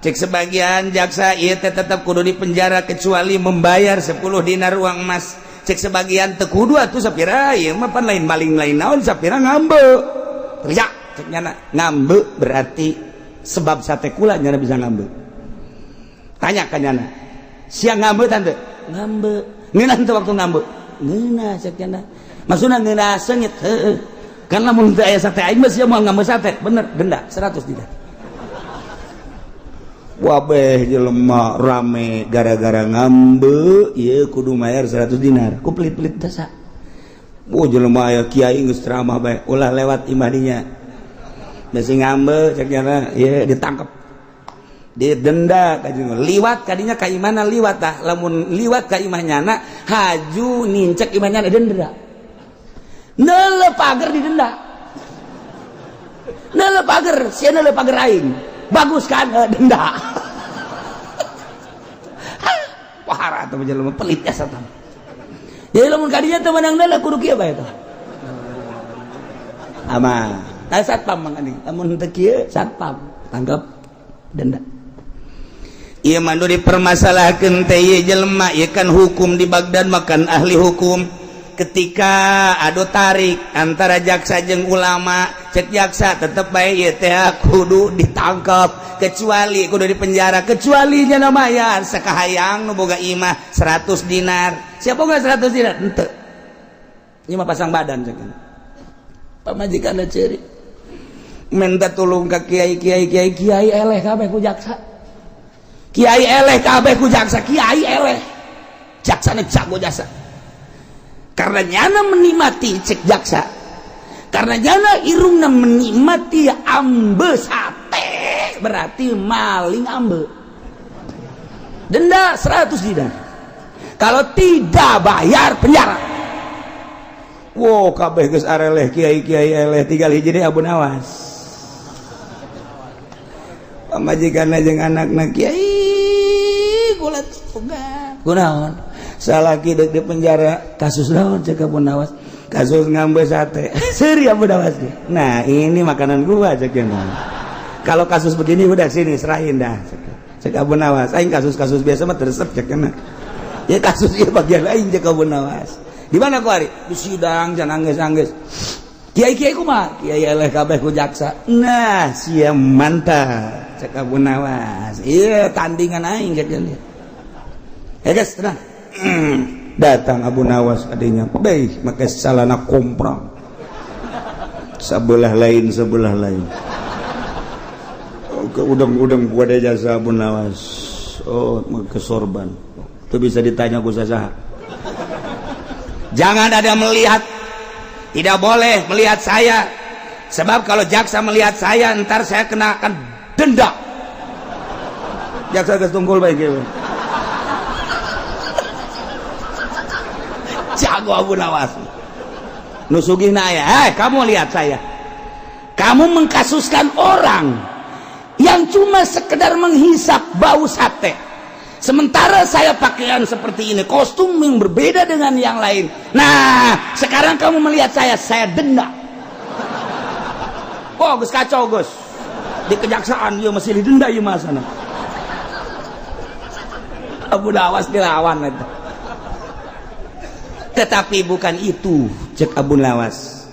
Cek sebagian jaksa, ieu teh tetap kudu di penjara kecuali membayar 10 dinar uang emas. Cek sebagian, teu kudu atuh, sapira ieu mah, pan lain maling, lain naon, sapira ngambe. Teriak cek nyana, ngambe berarti sebab sate kula nyana bisa ngambe. Tanya ka nyana, "Sia ngambe tante?" "Ngambe." "Ngeunah teu waktu ngambe?" "Ngeunah," cek nyana. "Maksudna ngeunah seungit?" "Heeh." "Kan lamun teu aya sate aing mah sia moal ngambe sate." "Bener, denda 100 dinar." Wabeh jelema rame gara-gara ngambe ieu kudu mayar 100 dinar ku pelit-pelit dasa. Oh, jelema aya kiai geus ceramah bae, ulah lewat imah dinya. Bisi ngambe cek nyana, ieu ditangkep. Didenda kajeng liwat kadinya ka imahna liwat tah, lamun liwat ka imah nyana haju nincek imah nyana denda. Neuleuh pager didenda. Neuleuh pager, sia neuleuh pager aing. Bagus kan denda. Wahara teh jelema pelit ya satam. Jadi lamun kadinya teu meunang neuleuh kudu kieu bae tah. Aman. Tah satpam mang anjing. Lamun teu kieu satpam tangkap denda. Ieu mah nu dipermasalahkeun teh ieu jelema ieu kan hukum di Baghdad makan ahli hukum. Ketika adu tarik antara jaksa jeung ulama, cek jaksa tetep bae ieu teh kudu ditangkap kecuali kudu dipenjara kecuali nya mayar sakahayang nu boga imah 100 dinar. Siapa boga 100 dinar? Henteu. Ieu mah pasang badan cek. Pamajikanna ceuri. Minta tulung ka kiai kiai kiai kiai eleh kabeh ku jaksa. Kiai eleh kabeh ku jaksa, kiai eleh. Jaksana jago jasa. Karena nyana menikmati cek jaksa. Karena nyana irungna menikmati ambe sate, berarti maling ambe. Denda 100 dinar. Kalau tidak bayar penjara. Wow, kabeh geus areleh kiai-kiai eleh tinggal hiji deui Abu Nawas. Pamajikanna jeung anakna kiai kula tulungan. Kunaon? Salaki deuk di penjara kasus naon cek Abu Nawas? Kasus ngambe sate. Seuri Abu Nawas. Nah, ini makanan gua cek. Kalau kasus begini udah sini serahin dah. Cek Abu Nawas. Aing kasus-kasus biasa mah teresep cek. Ya kasus ieu bagian lain cek Abu Nawas. Di mana ku ari? Di sidang jangan angges-angges. Kiai-kiai kumaha? Kiai eleh kabeh ku jaksa. Nah, sia mantap cek Abu Nawas. Iya tandingan aing cek dia. Ya guys, tenang. Datang Abu Nawas adanya, baik make salana komprang. Sebelah lain, sebelah lain. Ke udang-udang gua ada jasa Abu Nawas. Oh, ke sorban. Itu bisa ditanya ku sasaha. Jangan ada melihat, tidak boleh melihat saya. Sebab kalau jaksa melihat saya, ntar saya kenakan denda. Jaksa geus tungkul bae kieu. Jago Abu Nawas. Nu sugihna aya, kamu lihat saya. Kamu mengkasuskan orang yang cuma sekedar menghisap bau sate. Sementara saya pakaian seperti ini, kostum yang berbeda dengan yang lain. Nah, sekarang kamu melihat saya denda. Oh, geus kacau, geus. Di kejaksaan dia masih didenda ieu mah sana. Abu Nawas dilawan eta. Tetapi bukan itu, cek Abu Nawas.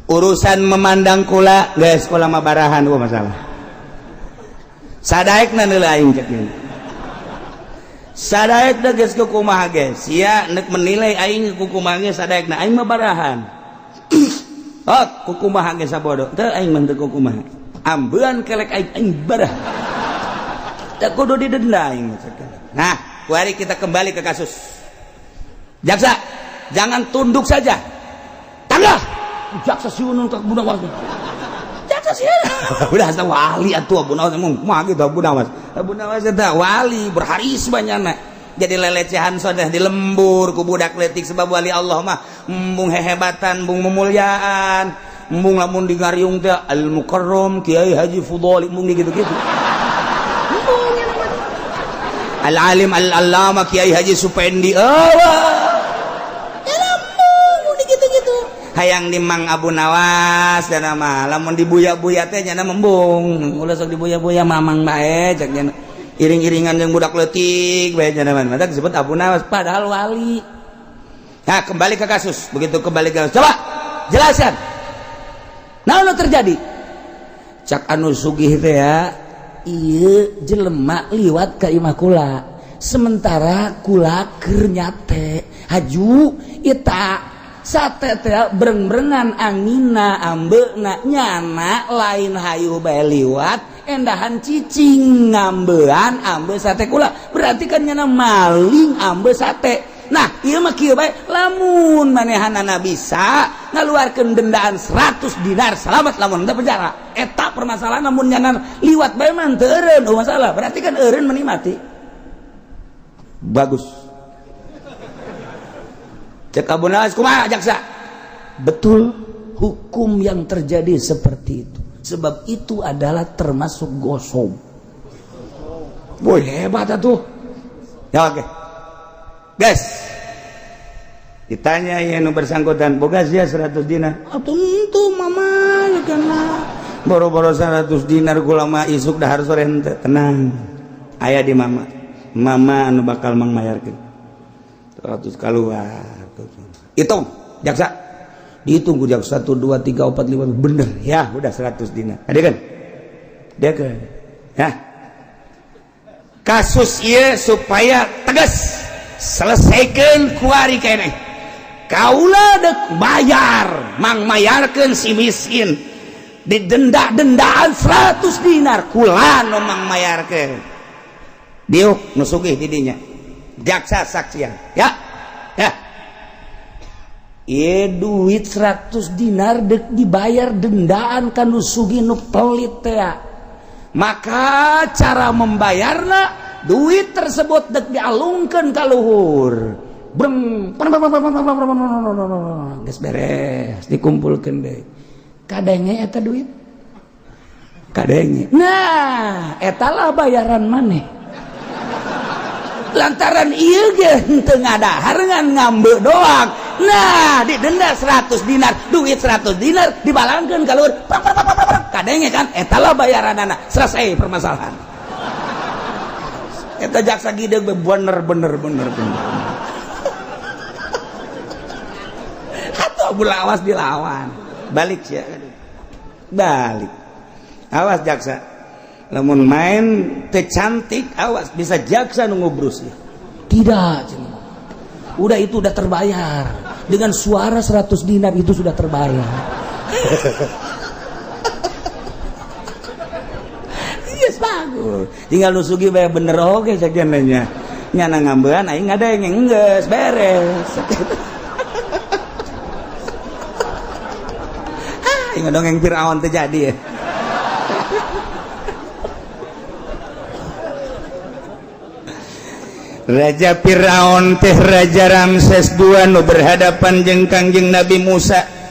Urusan memandang kula, guys, kula mah barahan gua masalah. Sadaekna neuleuh aing cek ieu. Sadaekna geus kumaha ge. Sia nek menilai aing kumaha ge sadaekna aing mah barahan. Oh, kukumaha ge sabodo. Teu aing mah teu kukumaha. Ambean kelek aing aing barah. Teu kudu didenda aing. Nah, kuari kita kembali ke kasus. Jaksa, jangan tunduk saja. Tangga. Jaksa siunun ka Abu Nawas. Jaksa sieun. Udah asa wali atuh Abu Nawas mah kumaha kitu Abu Nawas. Abu Nawas eta wali berharisma nyana. Jadi lelecehan sudah di lembur ku budak leutik sebab wali Allah mah embung hehebatan, embung memuliaan, embung lamun di ngariung teh Al Mukarram Kiai Haji Fudhali embung di gitu-gitu. Embung Al Alim Al Allama Kiai Haji Supendi. Oh. Gitu-gitu. Hayang dimang Abu Nawas dan mah lamun dibuya-buya teh nyana membung. Ulah sok dibuya-buya mamang bae cek nyana. Iring-iringan yang budak leutik bae nyana mah. Mata disebut Abu Nawas padahal wali. Nah, kembali ke kasus. Begitu kembali ke kasus. Coba jelaskan. Nah, anu terjadi? Cak anu sugih teh ya, ieu jelema liwat ka imah kula. Sementara kula keur nyate. Haju eta sate teh breng-brengan angina ambeuna nyana lain hayu bae liwat endahan cicing ngambean ambe sate kula. Berarti kan nyana maling ambe sate. Nah, ieu mah kieu bae, lamun manehanana bisa ngaluarkeun dendaan 100 dinar, selamat, lamun teu penjara. Eta permasalahan. Lamun nyana liwat bae mah teu eureun, oh masalah. Berarti kan eureun meni mati. Bagus. Cek Abu Nawas, kumaha, jaksa? Betul, hukum yang terjadi seperti itu. Sebab itu adalah termasuk ghosob. Boy, hebat tuh. Ya, oke. Guys. Ditanya ya nu bersangkutan, boga sia 100 dinar? Oh, tentu mama ya kana. Boro-boro 100 dinar, kula mah isuk dahar sore henteu. Tenang. Aya di mama. Mama anu bakal mangmayarkeun. 100 keluar. Hitung, jaksa. Dihitung ku jaksa, 1 2 3 4 5, bener ya, udah 100 dinar. Ada kan? Dia ke. Ya. Kasus ieu supaya tegas, selesaikan kuari kene. Kaula dek bayar, mang mayarkeun si miskin didenda dendaan 100 dinar, kula nu mang mayarkeun. Diuk nu sugih di dinya. Jaksa saksian ya, ya. Ieu duit 100 dinar dek dibayar dendaan kan nu sugih nu pelit teh. Maka cara membayarna, duit tersebut dek dialungkeun ka luhur. Breng, geus beres, dikumpulkeun deui. Kadenge eta duit? Kadenge. Nah, eta lah bayaran maneh. Lantaran ieu ge henteu ngadahar, ngan ngambe doang. Nah, didenda 100 dinar, duit 100 dinar dibalangkeun ka luhur. Kadenge kan? Eta lah bayaranana. Selesai permasalahan. Eta jaksa gede bener bener bener bener. Atau Abu Lawas dilawan. Balik ya. Balik. Awas jaksa. Lamun main teh cantik, awas bisa jaksa nu ngubrus ya. Tidak, cenah. Udah, itu udah terbayar. Dengan suara 100 dinar itu sudah terbayar. Yes, bagus. Tinggal nu sugih bae bener oge sajenanya. Nyana ngambean aing ngadenge geus beres. Ah, aing dongeng Firaun teh jadi ya. Raja Firaun teh Raja Ramses II nu berhadapan jeung Kangjeng Nabi Musa.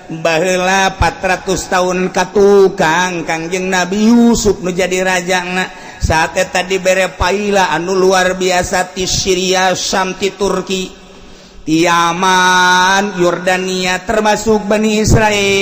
Baheula 400 tahun katukang Kangjeng Nabi Yusuf nu jadi rajana. Saat eta dibere paila anu luar biasa ti Syria, Syam, ti Turki, ti Yaman, Yordania, termasuk Bani Israel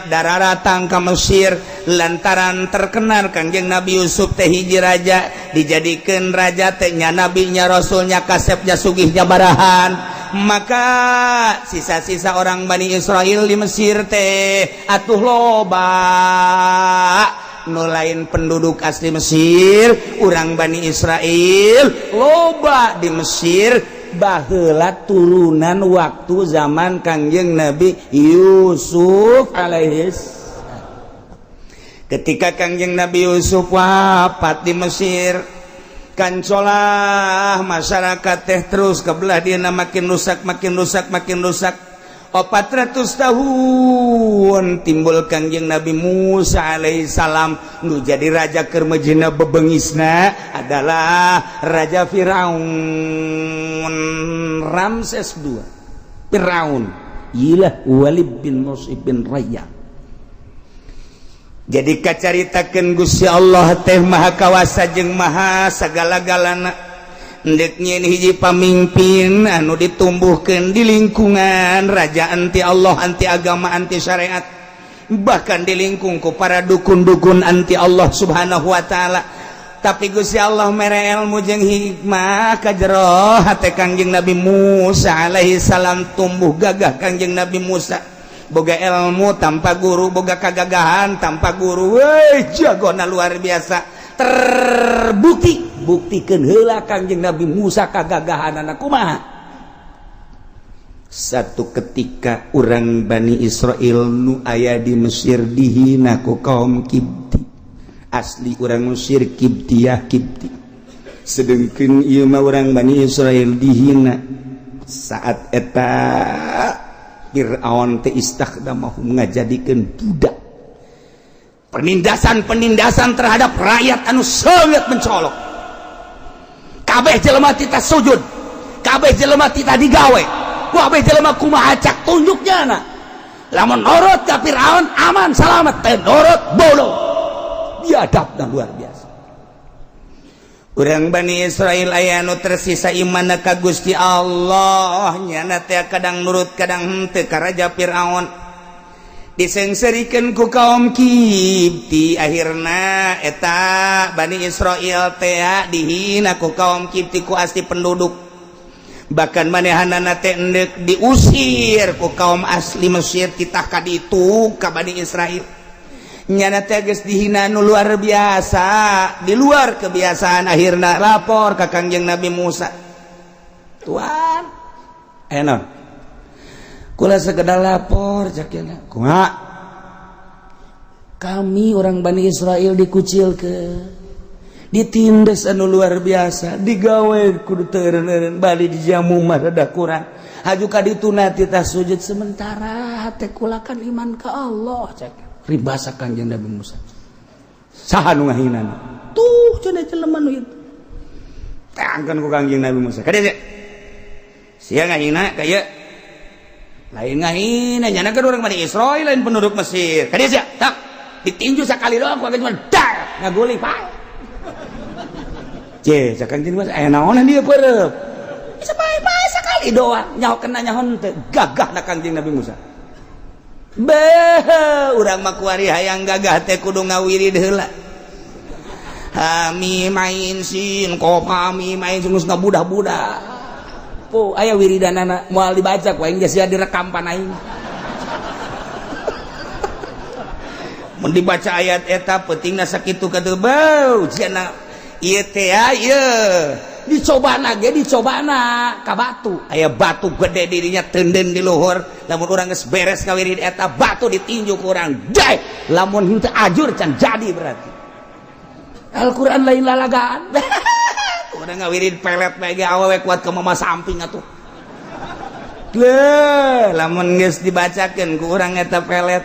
dararatang ka Mesir lantaran terkenal Kangjeng Nabi Yusuf teh hiji raja, dijadikeun raja teh nya nabinya, rasulnya, kasepnya, sugihnya barahan. Maka sisa-sisa orang Bani Israel di Mesir teh atuh loba nu lain penduduk asli Mesir. Urang Bani Israel loba di Mesir baheula turunan waktu zaman Kangjeng Nabi Yusuf alaihis. Ketika Kangjeng Nabi Yusuf wafat di Mesir, kancolah masyarakat teh terus kebelah dia makin rusak, makin rusak, makin rusak. 400 tahun timbul Kangjeng Nabi Musa alaihissalam nu jadi raja keur mejina bebengisna adalah Raja Firaun Ramses II. Firaun ilah Walid bin Mus'ib bin Rayya. Jadi kacaritakeun Gusti Allah teh maha kawasa jeung maha sagala-galana. Ndek nyieun hiji pamimpin anu ditumbuhkeun di lingkungan raja anti Allah, anti agama, anti syariat, bahkan di lingkung ku para dukun-dukun anti Allah Subhanahu wa taala. Tapi Gusti Allah mere ilmu jeung hikmah ka jero hate Kangjeng Nabi Musa alaihi salam. Tumbuh gagah Kangjeng Nabi Musa, boga ilmu tanpa guru, boga kagagahan tanpa guru. Weh, jagona luar biasa. Terbukti, buktikan heula Kangjeng Nabi Musa kagagahan anak kumaha. Satu ketika orang Bani Israel nu aya di Mesir dihina ku kaum Kibti. Asli orang Mesir Kibtiyah, Kibti. Sedengkeun ieu mah urang Bani Israel dihina saat eta Fir'aun teh istakhdamahum ngajadikeun budak. Penindasan-penindasan terhadap rakyat anu sangat mencolok. Kabeh jelema tita sujud, kabeh jelema tita digawe, kabeh jelema kumaha cak tunjuknya na. Lamun nurut ka Fir'aun aman selamat, teu nurut bodoh. Biadab dan luar biasa. Urang Bani Israel aya nu tersisa iman ka Gusti Allah, nyana teh kadang nurut kadang henteu ka Raja Fir'aun. Disengserikeun ku kaum Kibti, akhirna eta Bani Israel teh dihina ku kaum Kibti ku asli penduduk. Bahkan manehanana teh endek diusir ku kaum asli Mesir titah ka ditu ka Bani Israel. Nyana teh geus dihina nu luar biasa, di luar kebiasaan, akhirna lapor ka Kangjeng Nabi Musa. Tuan, aya naon? Kula sekedar lapor cak cenah. Kumaha? Kami orang Bani Israel dikucilkeun, ditindas anu luar biasa, digawe kudu teu eureun-eureun, bali dijamu mah rada kurang. Haju ka ditu na titah sujud sementara hate kula kan iman ka Allah cak. Ribasa Kangjeng Nabi Musa. Saha nu ngahinana? Tuh cenah jelema nu itu. Teangkeun ku Kangjeng Nabi Musa. Kadieu sia ngahina ka ieu. Lain ngahina nyana kan orang Bani Israel lain penduduk Mesir. Kadieu sia tak ditinju sekali doang ku cuma dar ngaguling pae. Ce, cak Kangjeng Musa aya naonan dia perep. Bisa pae-pae sekali doang nyaho kena nyaho henteu gagah na Kangjeng Nabi Musa. Beh, urang mah kuari hayang gagah teh kudu ngawirid heula. Hamim ain sin qaf hamim ain geus ngabudah-budah. Po, aya wiridanana moal dibaca ku aing geus sia direkam pan aing. Mun dibaca ayat eta peutingna sakitu katuh beuh cenah ieu teh ieu. Dicobana ge dicobana ka batu. Aya batu gede dirinya teunden di luhur. Lamun urang geus beres ngawirid eta batu ditinju ku urang. Deh, lamun henteu ajur can jadi berarti. Al-Qur'an lain lalagaan. Urang ngawirid pelet bae ge awewe kuat ke mama samping atuh. Leuh, lamun geus dibacakeun ku urang eta pelet.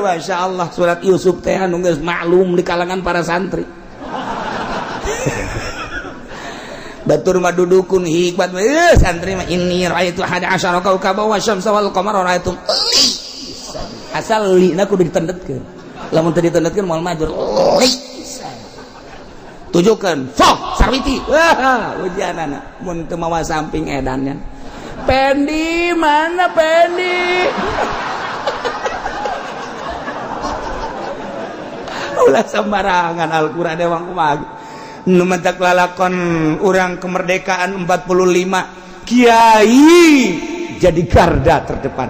Masyaallah surat Yusuf teh anu geus maklum di kalangan para santri. Batur mah dudukun hikmat santri mah inni raaitu ahada asyara kaukaba wa syamsa wal qamara raaitum li. Asal li na kudu ditendetkeun. Lamun teu ditendetkeun moal majur. Li. Tujukeun fok sarwiti. Wah, ujianana mun teu mawa samping edannya. Pendi mana Pendi? Ulah sembarangan Al-Qur'an ewang kumaha. Nu mentak lalakon urang kemerdekaan 45 kiai jadi garda terdepan.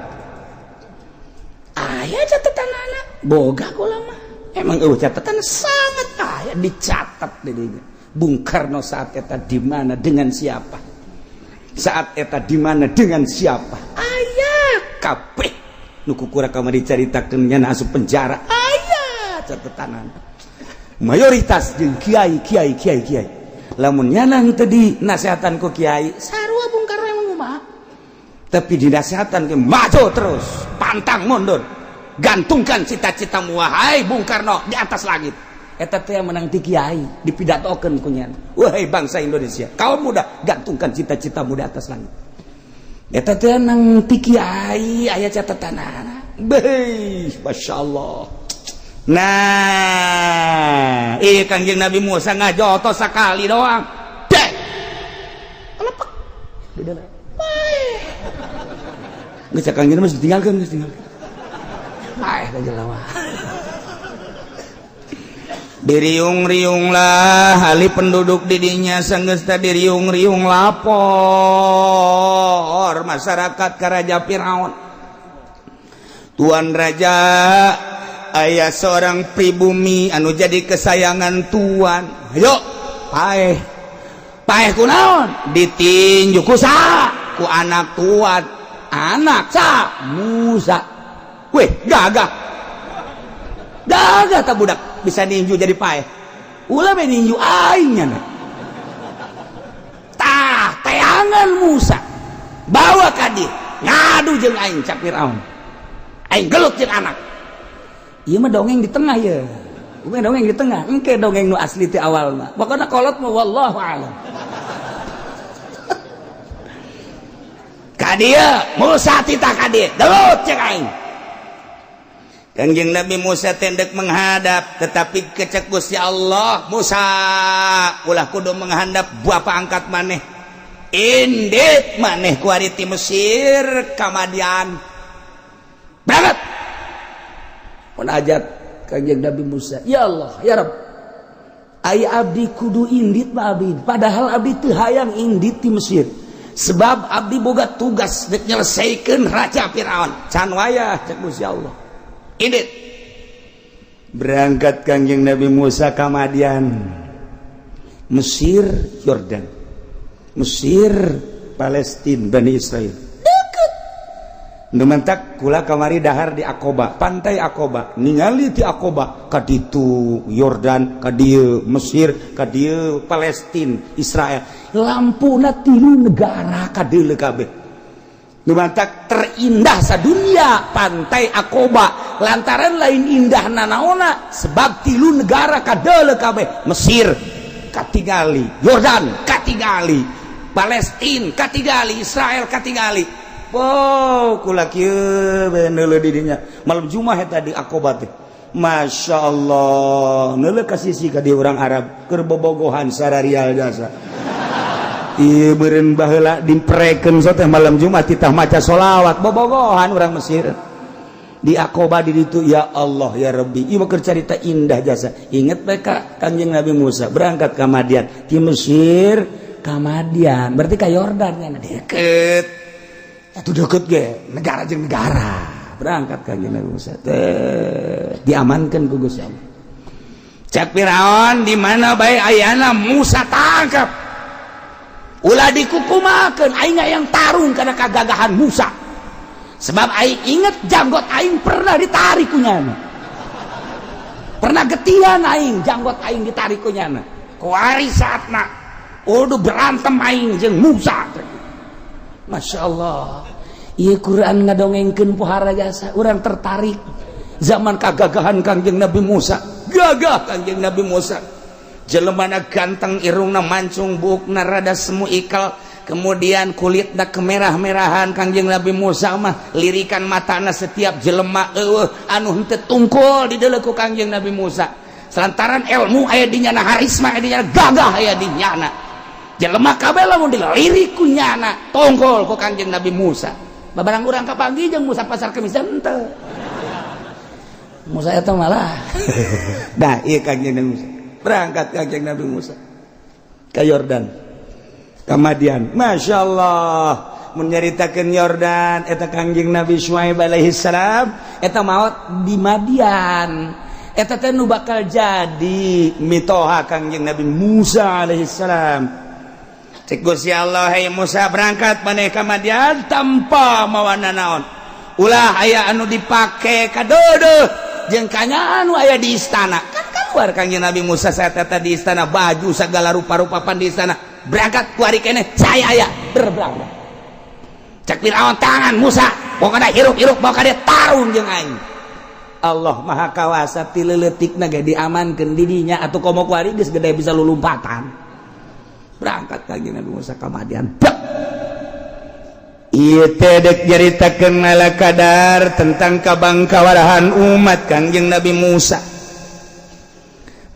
Aya catatan anak boga kula mah. Emang eueuh catatan sangat aya dicatat di dinya. Bung Karno saat eta di mana dengan siapa? Saat eta di mana dengan siapa? Aya kabeh nu kukura kamari dicaritakeun nya asup penjara. Aya catatan anak. Mayoritas jeung kiai kiai kiai kiai. Lamun nyanang teu dinasehatan ku kiai, sarua Bung Karno emang kumaha? Tapi dinasehatan ke maju terus, pantang mundur. Gantungkan cita-citamu wahai Bung Karno di atas langit. Eta teh menang ti kiai, dipidatokeun ku nyana. Wahai bangsa Indonesia, kaum muda, gantungkan cita-citamu di atas langit. Eta teh nang ti kiai aya catatanana. Beuh, masyaallah. Nah, Kangjeng Nabi Musa ngajotos sekali doang. Deh. Kelepek. Di dalam. Bae. Geus Kangjeng mah ditinggalkeun, geus tinggalkeun. Bae ka jelema. Diriung-riunglah ahli penduduk didinya sanggeus teh diriung-riung lapor masyarakat ka Raja Firaun. Tuan Raja, aya seorang pribumi anu jadi kesayangan tuan. Ayo, paeh. Paeh ku naon? Ditinju ku saha? Ku anak tuan. Anak sa Musa. Weh, gagah. Gagah tak budak bisa ninju jadi paeh. Ulah be ninju aing nya. Neangan Musa, bawa ka dieu, ngadu jeung aing. Cak Firaun, aing gelut jeung anak. Ieu mah dongeng di tengah ya. Bukan dongeng di tengah, engke dongeng nu asli ti awal mah. Pokoknya kolot mah wallahu a'lam. Ka dieu Musa, titah ka dieu, gelut jeung aing. Kanjeng Nabi Musa tendek menghadap, tetapi kecek Gusti Allah, "Musa, ulah kudu menghadap bapak angkat maneh, indit maneh kuari ti Mesir ka Madian." Berangkat munajat Kanjeng Nabi Musa, "Ya Allah, ya Rabb, ai abdi kudu indit mah abdi, padahal abdi teu hayang indit ti Mesir, sebab abdi boga tugas dek nyelesaikeun Raja Firaun." "Can wayah," cek Gusti Allah, "indit." Berangkat Kanjeng Nabi Musa ka Madian. Mesir, Yordan, Mesir, Palestina, Bani Israel deket. Nu mentak kula kamari dahar di Akoba, pantai Akoba, ningali di Akoba ka ditu Yordan, ka dieu Mesir, ka dieu Palestina, Israel, lampuna tilu negara kadeuleu kabeh. Nu mantak terindah sadunia pantai Akoba, lantaran lain indah nanaona, sebab tilu negara kadeuleu kabeh. Mesir katingali, Yordan katingali, Palestina katingali, Israel katingali. Wow, kula kieu bae neuleuh di dinya. Malam Jumat eta di Akoba teh. Masya Allah, neuleuh ka sisi ka dieu urang Arab keur bobogohan sararial jasa. Ieu meureun baheula dimprekeun so teh malam Jumat titah maca solawat, bobogohan urang Mesir. Di Akoba di ditu, ya Allah ya Rabbi, ieu mah keur carita indah jasa. Inget bae ka Kanjeng Nabi Musa berangkat ka Madian, ti Mesir ka Madian, berarti ka Yordan kan deket. Itu deket ge, negara jeung negara. Berangkat Kanjeng Nabi Musa teh diamankan ku Gusti Allah. Cek Firaun, "Di mana bae ayana Musa, tangkap, ulah dikukumakeun. Aing yang tarung karena kagagahan Musa, sebab aing inget janggot aing pernah ditarik ku nyana, pernah getihan aing, janggot aing ditarik ku nyana. Kuari saatna udah berantem aing jeung Musa." Masya Allah. Iya, Quran ngadongengkeun pohara jasa, orang tertarik zaman kagagahan Kangjeng Nabi Musa. Gagah Kangjeng Nabi Musa, jelemana ganteng, irungna mancung, buukna rada semu ikal, kemudian kulitna kemerah-merahan. Kangjeng Nabi Musa mah lirikan matana setiap jelema eueuh anu henteu tungkul dideuleu ku Kangjeng Nabi Musa, lantaran ilmu aya di nyana, harisma aya di nyana, gagah aya di nyana. Jelema kabeh lamun dilirik ku nyana tongkol ku Kangjeng Nabi Musa. Babarang urang kapanggih jeung Musa Pasar Kemis, henteu Musa eta malah. Nah, iya, Kangjeng Nabi Musa berangkat, Kangjeng Nabi Musa ke Yordan, ke Madian. Masya Allah, menyeritakan Yordan eta Kangjeng Nabi Syuaib alaihi salam eta maut di Madian. Eta teh nu bakal jadi mitoha Kangjeng Nabi Musa alaihi salam. Cek Gusti Allah, "Hey Musa, berangkat maneh ka Madian tanpa mawa naon, ulah aya anu dipake kadodo jeung kanya anu aya di istana." Kan keluar Kangjeng Nabi Musa saat eta di istana, baju segala rupa-rupa pan di istana. Berangkat kuari keneh saya aya berberangkat. Cek Firaun, "Tangan Musa, pokoknya hirup-hirup bawa ka dieu, tarung jeung aing." Allah Maha Kawasa, ti leutikna ge diamankeun di dinya atuh. Komo kuari geus gede, bisa lulumpatan. Berangkat Kangjeng Nabi Musa ka Madian. Ieu teh dek nyaritakeun ala kadar tentang kabangkawarahan umat Kangjeng Nabi Musa.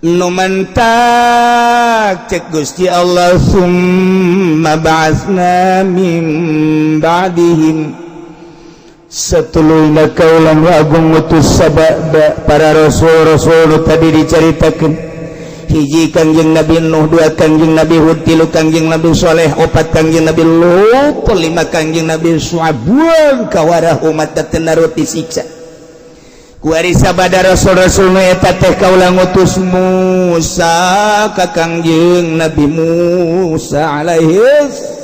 Nu mantak cek Gusti Allah, "Summa ba'atsna min ba'dihim," satuluyna kaulang agung ngutus sabada para rasul-rasul tadi diceritakan. Hiji Kangjeng Nabi Nuh, dua Kangjeng Nabi Hud, tilu Kangjeng Nabi Soleh, opat Kangjeng Nabi Lut, lima Kangjeng Nabi Syuaib. Buang kawarah umat narut disiksa. Kuari sabada rasul-rasul nu eta teh kaula ngutus Musa ka Kangjeng Nabi Musa alaihi.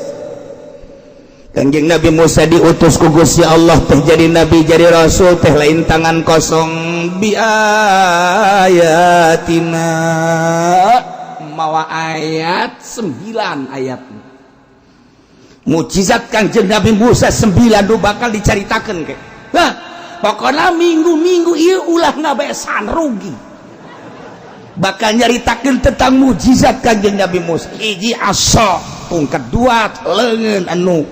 Kangjeng Nabi Musa diutus ku Gusti Allah teh jadi nabi, jadi rasul teh lain tangan kosong. Bi ayatina, mawa ayat 9 ayat. Mukjizat Kangjeng Nabi Musa 9 nu bakal dicaritakeun ke. Nah, pokoknya minggu-minggu ieu ulah ngabesan, rugi. Bakal nyaritakeun tentang mukjizat Kangjeng Nabi Musa. Hiji asa, tungkat dua leungeun anu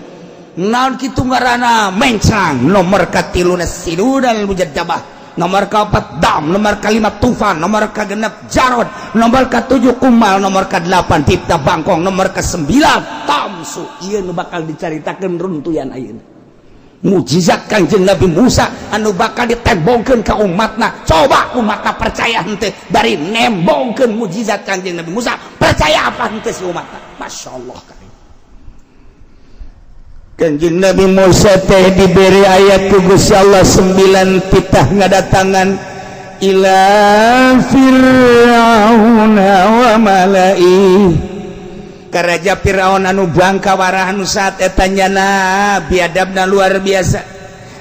naon kitu ngaranna mencang, nomor katiluna sinunal mujaddabah, nomor keempat dam, nomor kelima tufan, nomor ke-6 jarod, nomor ke-7 kumal, nomor ke-8 tipta bangkong, nomor ke-9 tamsu. Ieu nu bakal dicaritakeun runtuyan ayeuna mujizat Kangjeng Nabi Musa anu bakal ditembongkeun ka umatna. Coba umatna percaya henteu dari nembongkeun mujizat Kangjeng Nabi Musa, percaya apa henteu si umatna? Masya Allah. Kanjeng Nabi Musa teh diberi ayat ku Gusti Allah 9 titah ngadatangan ila Fir'auna wa mala'i, ka Raja Fir'aun anu bangka warah, anu saat eta nyana biadabna luar biasa,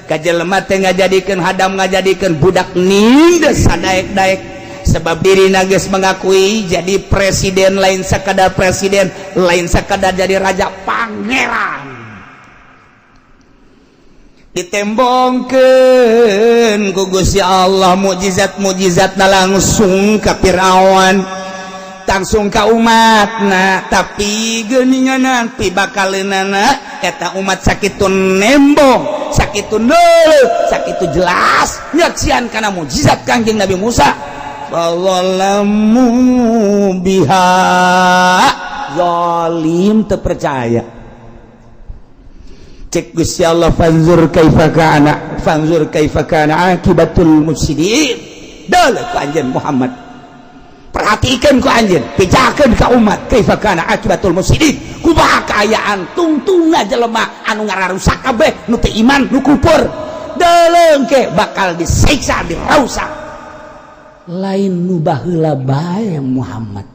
ka jelema teh ngajadikeun hadam, ngajadikeun budak, nindes sadaek-daek, sebab diri geus mengakui jadi presiden, lain sekadar presiden, lain sekadar jadi raja, pangeran. Ditembongkeun ku Gusti Allah mukjizat-mukjizat langsung ka Fir'aun, langsung ka umatna, tapi geuningan pibakaleunana eta umat sakitu nembong, sakitu neuleuh, sakitu jelas nyaksian kana mukjizat Kangjeng Nabi Musa. Fadzalamu biha, zalim, teu percaya. Cek Gusti Allah, fanzur kaifa kana, fanzur kaifa kana akibatul mufsidin. Deuleu ku anjeun Muhammad, perhatikan ku anjeun, pijakeun ka umat, kaifa kana akibatul mufsidin, kumaha kaayaan tungtungna jelema anu ngararusak kabeh, nu teu iman, nu kufur. Deuleu ke bakal disiksa, dirausak. Lain nu baheula bae, Muhammad,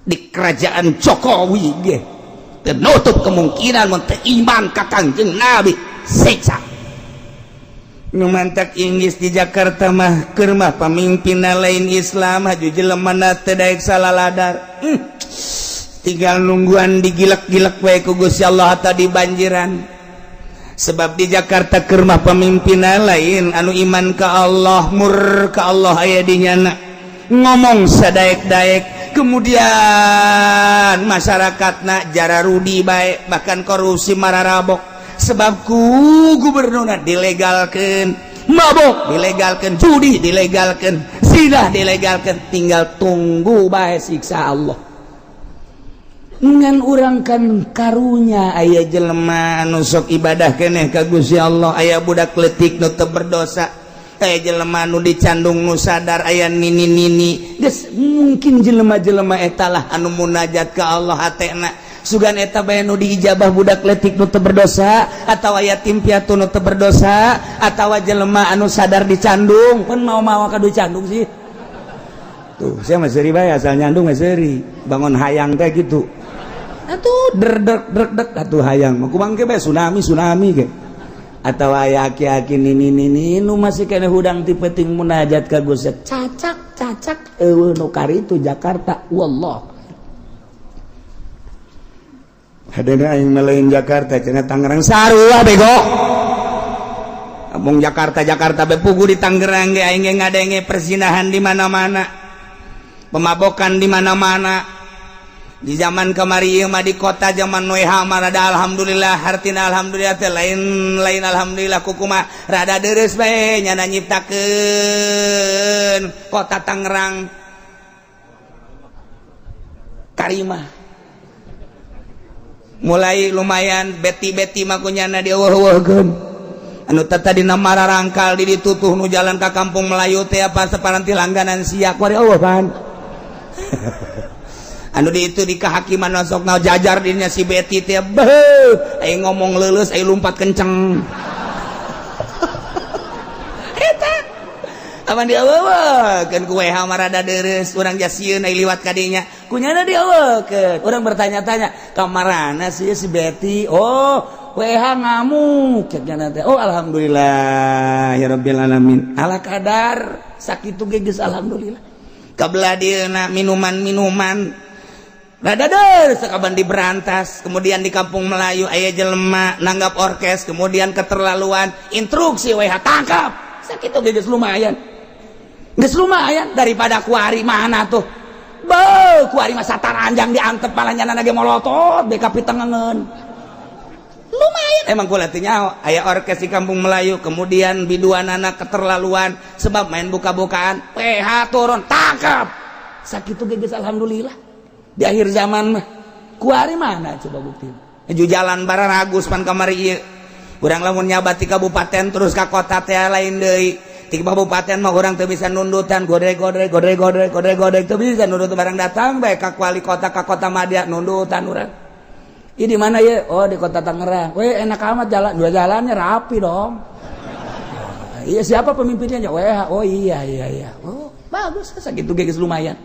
di kerajaan Jokowi ge nutup kemungkinan mun teu iman ka Kangjeng Nabi siksa. Nu mantak Inggris di Jakarta mah keur mah pamimpinna lain Islam, haju jelema teu daek salah ladar. Tinggal nungguan digilek-gilek wae ku Gusti Allah atau di banjiran, sebab di Jakarta keur mah pamimpinna lain anu iman ka Allah, murka Allah aya di nyana, ngomong sadaek-daek, kemudian masyarakat nak jararudi baik, bahkan korupsi mararabok, sebab ku gubernurna dilegalkan mabok, dilegalkan judi, dilegalkan zina, dilegalkan. Tinggal tunggu baik siksa Allah. Ngan urang kan karunya aya jelema anu sok ibadah keneh ka Gusti Allah, aya budak letik nu teu berdosa, aya jelema nu dicandung nu sadar, aya nini-nini. Geus mungkin jelema-jelema eta lah anu munajat ka Allah hatena. Sugan eta bae nu diijabah, budak letik nu teu berdosa atawa yatim piatu nu teu berdosa atawa jelema anu sadar dicandung pun mau-mau kadu candung sih. Tuh, saya masih bae, asal nyandung mah seuri bangun hayang teh gitu atuh, der der der der atuh hayang mah kumang ke bae, tsunami tsunami ke atau aya aki-aki, nini nini nu masih kena hudang ti penting munajat ka Gusti, cacak cacak eueuh nu karitu Jakarta, wallah. Hadena aing mah lain Jakarta cenah, Tangerang sarua bego. Abong Jakarta Jakarta be, pugu di Tangerang ge aing ge ngadenge perzinahan di mana-mana, pemabokan di mana-mana. Di zaman kamari ieu mah di kota zaman WH mah rada alhamdulillah, hartina alhamdulillah teh lain lain alhamdulillah kukumaha, rada deres bae nyana nyiptakeun kota Tangerang Karimah. Mulai lumayan beti-beti mah kunyana dieuweuh-euweuhkeun, anu tadina mararangkal di ditutuh nu jalan ka Kampung Melayu teh apa separanti langganan sia kuari euweuh pan. Anu di itu di kehakiman sok na jajar dinya si Betty teh, beuh, aya ngomong leuleus, aya lumpat kenceng eta aman dieuweuhkeun ku WH mah rada deres. Urang jasieun aya liwat kadinya kunyana dieuweuhkeun. Urang bertanya-tanya kamarana sih si Betty, oh WH ngamuk cek nyana teh. Oh, alhamdulillah ya rabbil alamin, ala kadar sakitu ge geus alhamdulillah. Kabelah dieuna minuman-minuman Rada deh sekaban diberantas. Kemudian di Kampung Melayu aya jelema nanggap orkes, kemudian keterlaluan, instruksi WH tangkap. Sakitu ge geus lumayan. Geus lumayan daripada kuari mana tuh. Be, kuari mah sataranjang diantep, malah nyana ge molotot BKP tengengeun. Lumayan emang kula teh nyaho aya orkes di Kampung Melayu, kemudian biduanana keterlaluan sebab main buka-bukaan, PH turun tangkap. Sakitu ge geus alhamdulillah. Di akhir zaman mah kuari mana coba bukti ju jalan bararagus pan kamari ieu. Urang lamun nyabat di kabupaten terus ka kota teh lain deui. Ti kabupaten mah urang teu bisa nundutan, godrek godrek godrek godrek godrek godrek, teu bisa nundut. Barang datang bae ka wali kota, ka kota madya, nundutan urang. Ini di mana ya? Oh, di Kota Tangerang. Weh, enak amat jalan, dua jalannya rapi dong. Iya, siapa pemimpinnya? WH. Oh, iya. Oh, bagus, sakitu ge geus lumayan.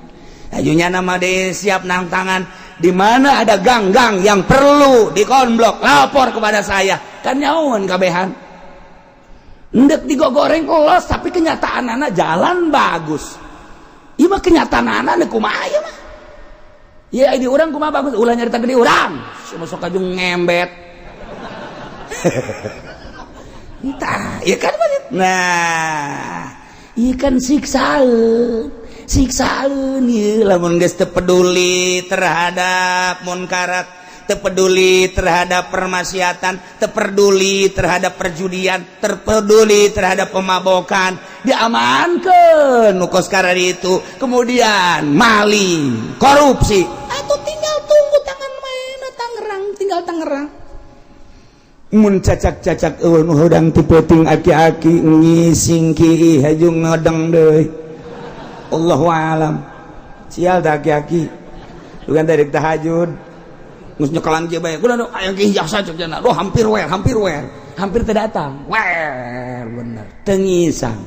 Ajunya nama de siap nang tangan. Di mana ada gang-gang yang perlu dikonblok, lapor kepada saya. Kan nyaun kabehan. Ndek digogoreng los, tapi kenyataan anak jalan bagus. Iya mah kenyataan anak kumaha ieu mah. Iya, di urang kumaha bagus, ulah nyarita di urang. Semua sok kajung ngembet. Entah, ya kan. Nah, iya kan siksaan. Siksaan ieu lamun geus teu peduli terhadap munkarat, teu peduli terhadap permaksiatan, teu peduli terhadap perjudian, terpeduli terhadap pemabokan, diamankeun nu kos itu, kemudian maling, korupsi, atau tinggal tunggu tangan main Tangerang, tinggal Tangerang. Mun cacak-cacak eueuh nu hudang ti peuting, aki-aki ngising ki haju ngodeng deui. Allahu alam. Sial dah aki-aki. Bukan dari tahajud. Geus nyekelan kieu bae. Kudu aya ki jasa cek jana. Duh, hampir wer, hampir wer. Hampir teu datang. Wer bener. Teu ngisang.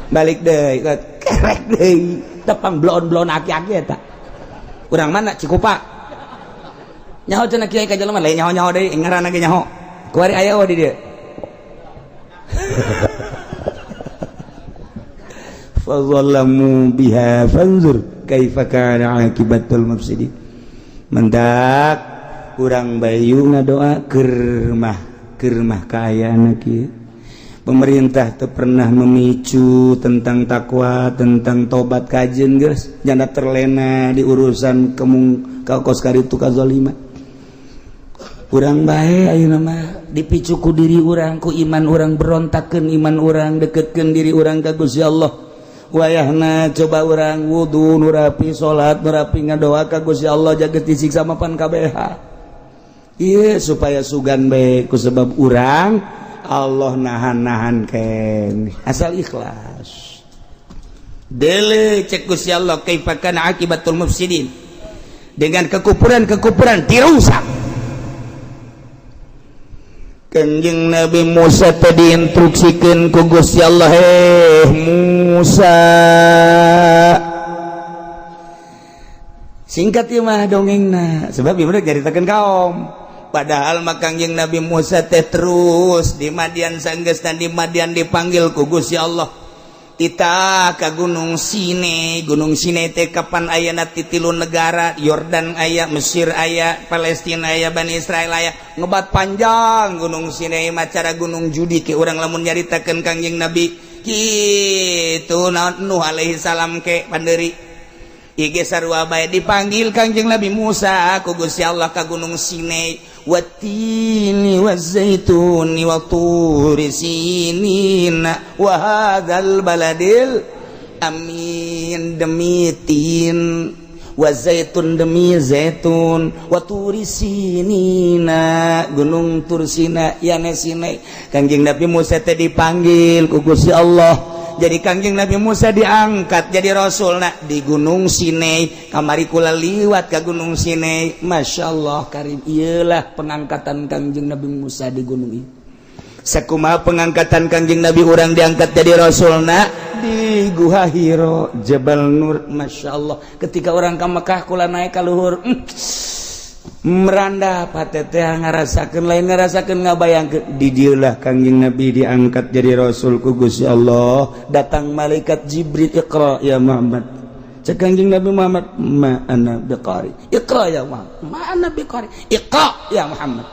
Balik deui, kerek deui. Tepang blon-blon aki-aki eta. Urang mana? Cikupa. Nyaho cenah kiai ka jelema lain nyaho-nyaho deui, ngaranna ge nyaho. Kuari aya di dieu. Fadzalamu biha fanzur kaifa kana akibatul mufsidin. Mendak urang bayu ngadoa kermah kermah kaayaan kieu. Pemerintah teu pernah memicu tentang takwa, tentang tobat kajen, geus janda terlena di urusan kemung ka kos karitu kazaliman. Urang bae ayeuna mah dipicu ku diri urang, ku iman urang, berontakkeun iman urang, deketkeun diri urang ka Gusti Allah. Wayahna coba urang wudu nu rapi, salat nu rapi, ngadoa ka Gusti Allah, jaga disiksa mapan KBH. Ieu supaya sugan bae ku sebab urang Allah nahan-nahan ken asal ikhlas. Dele cek Gusti Allah, kaifa kana akibatul mufsidin, dengan kekufuran-kekufuran dirusak. Kanjeng Nabi Musa tadi instruksikan ku Gusti Allah, "Eh Musa," singkat ieu mah dongengna, sebab ieu mah caritakeun kaum. Padahal mah Kangjeng Nabi Musa teh terus di Madian, sanggeus di Madian dipanggil ku Gusti Allah kita ke Gunung Sinai. Gunung Sinai teh kapan ayana ti tilu negara, Yordan aya, Mesir aya, Palestina aya, Bani Israel aya, ngebat panjang Gunung Sinai macara Gunung Judi ke urang lamun nyaritakeun Kangjeng Nabi kitu. Naon, Nuh alaihi salam ke panderi Ige sarua bae. Dipanggil Kangjeng Nabi Musa ku Gusti Allah ka Gunung Sinai. Watini wazaituni wa turi sinina wa hadzal baladil amin. Demi tin wa zaitun, demi zaitun, wa turi sinina, Gunung Tursina yane Sinai. Kangjeng Nabi Musa teh dipanggil ku Gusti Allah, jadi Kangjeng Nabi Musa diangkat jadi rasul. Nah, di Gunung Sinai kamari kula liwat ke Gunung Sinai, Masya Allah karim. Iyalah pengangkatan Kangjeng Nabi Musa di gunung ini. Sakumaha pengangkatan Kangjeng Nabi urang diangkat jadi rasul, nah, di Guha Hiro, Jabal Nur. Masya Allah, ketika orang ke Mekah kula naik ka luhur, meranda patete, ngarasakeun, lain ngarasakeun, ngabayangkeun di dieulah Kangjeng Nabi diangkat jadi rasul ku Gusti Allah. Datang malaikat Jibril, "Iqra ya Muhammad." Cek Kanjeng Nabi Muhammad, ma ana biqari. Iqra ya Muhammad. Ma ana biqari. Iqra ya Muhammad.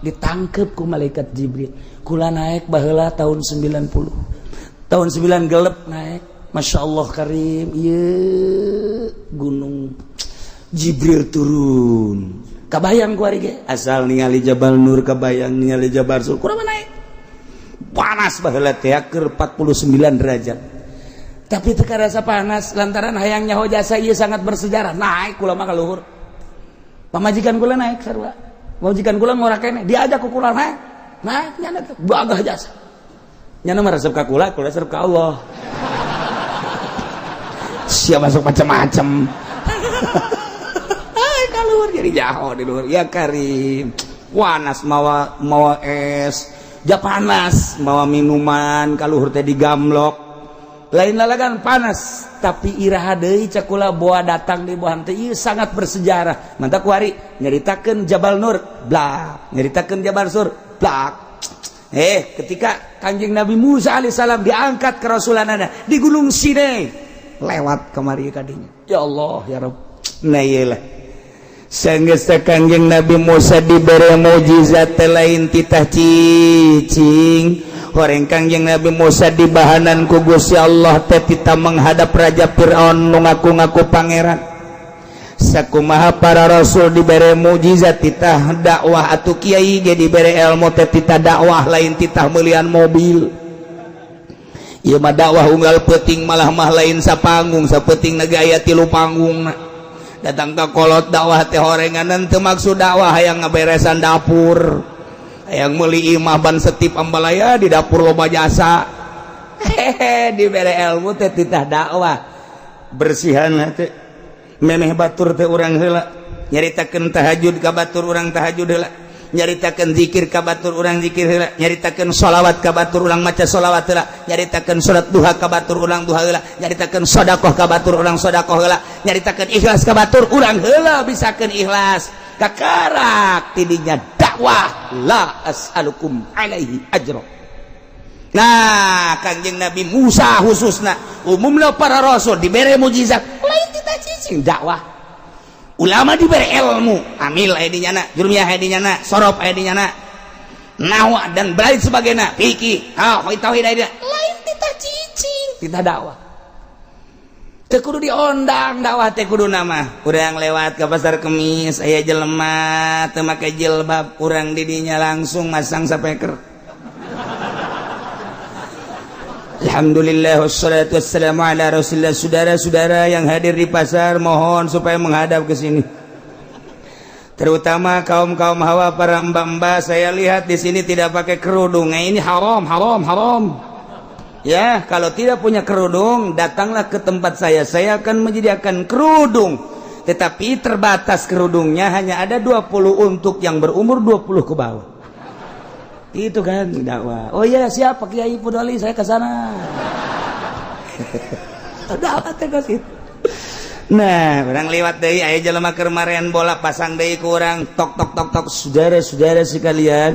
Ditangkep ku malaikat Jibril. Kula naik baheula tahun 90. Tahun 9 gelep naik. Masya Allah karim. Ieu gunung Jibril turun. Kabayang ku ari ge. Asal ningali Jabal Nur kabayang, ningali Jabal Sur. Kurang naik. Panas baheula teh keur 49 derajat. Tapi teu karasa panas lantaran hayang nyaho jasa ieu sangat bersejarah. Naik kula mah ka luhur. Pamajikan kula naik sarua. Pamajikan kula ngora keneh, diajak ku kula naik. Naik nyana teh bagah jasa. Nyana mah resep ka kula, kula resep ka Allah. Siap masuk macam-macam. Hai ka luhur jadi jaho di luhur. Ya karim. Wanas mawa mawa es, ja panas, mawa minuman ka luhur teh digamlok. Lain lalagan panas, tapi iraha deui cak kula boa datang di bohan teh ieu sangat bersejarah. Mantap kuari nyaritakeun Jabal Nur, blak, nyaritakeun Jabal Sur, blak. Ketika Kanjeng Nabi Musa alaihissalam diangkat kerasulanana di Gunung Sinai, lewat kemari kadinya. Ya Allah, ya Rabb. Nah iyalah. Sanggeus Kanjeng Nabi Musa dibere mukjizat lain titah cicing. Horeng Kangjeng Nabi Musa dibahanan ku Gusti Allah teh tita menghadap Raja Fir'aun nu ngaku-ngaku pangeran. Sakumaha para rasul dibere mukjizat titah dakwah, atuh kiai ge dibere ilmu teh titah dakwah, lain titah meulian mobil. Ieu mah dakwah unggal peuting, malah mah lain sapanggung, sapeuting na ge aya tilu panggung. Datang ka kolot dakwah teh horenganan, teu maksud dakwah, hayang ngaberesan dapur, yang meuli imah ban setip ambalaya di dapur loba jasa. Hehe, dibere ilmu teh titah dakwah, bersihan teh memeh batur teh urang heula, nyaritakeun tahajud ka batur urang tahajud heula, nyaritakeun zikir ka batur urang zikir heula, nyaritakeun sholawat ka batur urang maca sholawat heula, nyaritakeun salat duha ka batur urang duha heula, nyaritakeun sedekah ka batur urang sedekah heula, nyaritakeun ikhlas ka batur urang heula bisakeun ikhlas. Kakarak tidinya dakwah, la as'alukum alaihi ajra. Nah, Kanjeng Nabi Musa khususna, umumnya para rasul dibere mukjizat lain titah cicing, dakwah. Ulama diberi ilmu, amil aya di nyana, jurmiyah aya di nyana, sorof aya di nyana, nahwa dan lain sebagainya, fikih, ha, tauhid aya, lain titah cicing, titah dakwah. Teu kudu diondang dakwah teh kudu nama. Urang lewat ke pasar Kemis, aya jelema teu make jilbab, urang didinya langsung masang speaker. Alhamdulillah wassalatu wassalamu ala Rasulillah. Saudara-saudara yang hadir di pasar mohon supaya menghadap ke sini. Terutama kaum-kaum hawa, para mbak-mbak, saya lihat di sini tidak pakai kerudung. Nah, ini haram, haram, haram. Ya, kalau tidak punya kerudung, datanglah ke tempat saya. Saya akan menyediakan kerudung. Tetapi terbatas kerudungnya hanya ada 20 untuk yang berumur 20 ke bawah. Itu kan dakwah. Oh iya, siapa Kiai Pudoli, saya ke sana. Dakwah teh kos itu. Nah, urang lewat deui aya jelema keur maren bola, pasang deui ku urang tok tok tok tok. Saudara-saudara sekalian,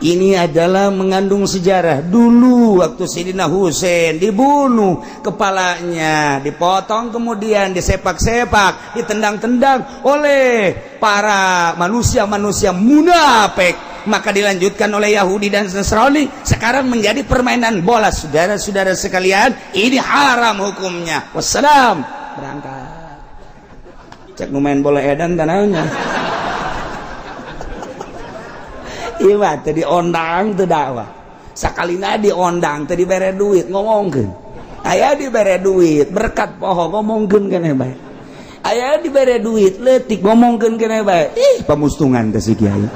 ini adalah mengandung sejarah. Dulu waktu Sidina Husain dibunuh, kepalanya dipotong, kemudian disepak-sepak, ditendang-tendang oleh para manusia-manusia munafik, maka dilanjutkan oleh Yahudi dan Nasrani, sekarang menjadi permainan bola. Saudara-saudara sekalian, ini haram hukumnya. Wassalam, berangkat. Cek nu main bola edan tanahnya. Iya mah teu diondang teu dakwah. Sakalina diondang teu dibere duit ngomongkeun. Aya dibere duit berkat poho ngomongkeun keneh bae. Aya dibere duit leutik ngomongkeun keneh bae. Ih, pamustungan teh si kiai.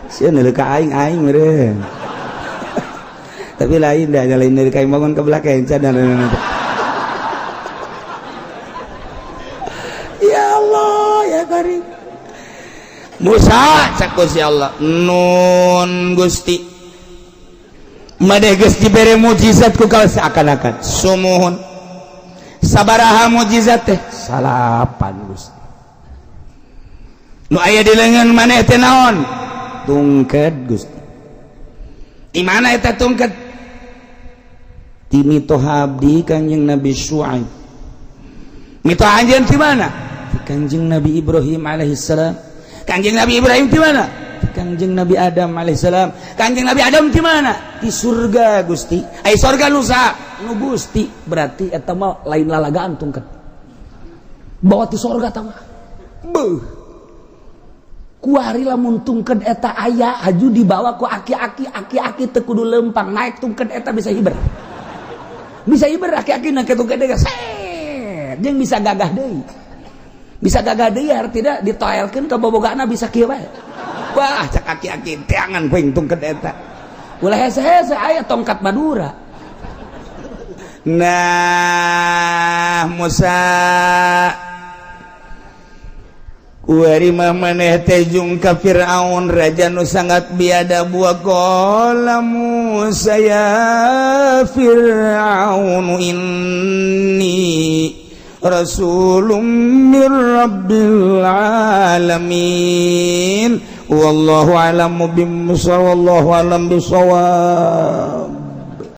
Sieun ka aing aing meureun. Tapi lain dah, lain dari kain bangun ke belakang cadar. Ya Allah, ya Karim. Musa cak Gusti Allah, nun Gusti, maneh geus dibere mukjizat ku kau seakan-akan sumuhun. Sabaraha mukjizat teh? Salapan, Gusti. Nu aya di leungeun maneh teh naon? Tungket, Gusti. Di mana eta tungket? Ti mitoha abdi Kanjeng Nabi Syuaib. Mitoha anjeun ti mana? Ti Kanjeng Nabi Ibrahim alaihissalam. Kanjeng Nabi Ibrahim ti mana? Ti Kanjeng Nabi Adam alaihissalam. Kanjeng Nabi Adam ti mana? Ti surga, Gusti. Ai surga nu saha? Nu Gusti. Berarti eta mah lain lalagaan tungkeun. Bawa ti surga ta mah. Beuh. Kuari lamun tungkeun eta aya haju dibawa ku aki-aki, aki-aki teu kudu lempang naik tungkeun eta bisa hiber. Bisa hiber aki-aki naik tungkeun eta set jeung bisa gagah deui. Bisa gagah deui artinya ditoelkeun ka bobogana bisa kieu bae. Wah, cak aki-aki teangan kuing tungkeun eta. Ulah hese-hese aya tongkat Madura. Nah, Musa kuari mah maneh teh jung ka Fir'aun, raja nu sangat biadab. Wa qala Musa ya Fir'aun inni rasulun mir rabbil alamin. Wallahu a'lamu bishawab, wallahu a'lam bishawab.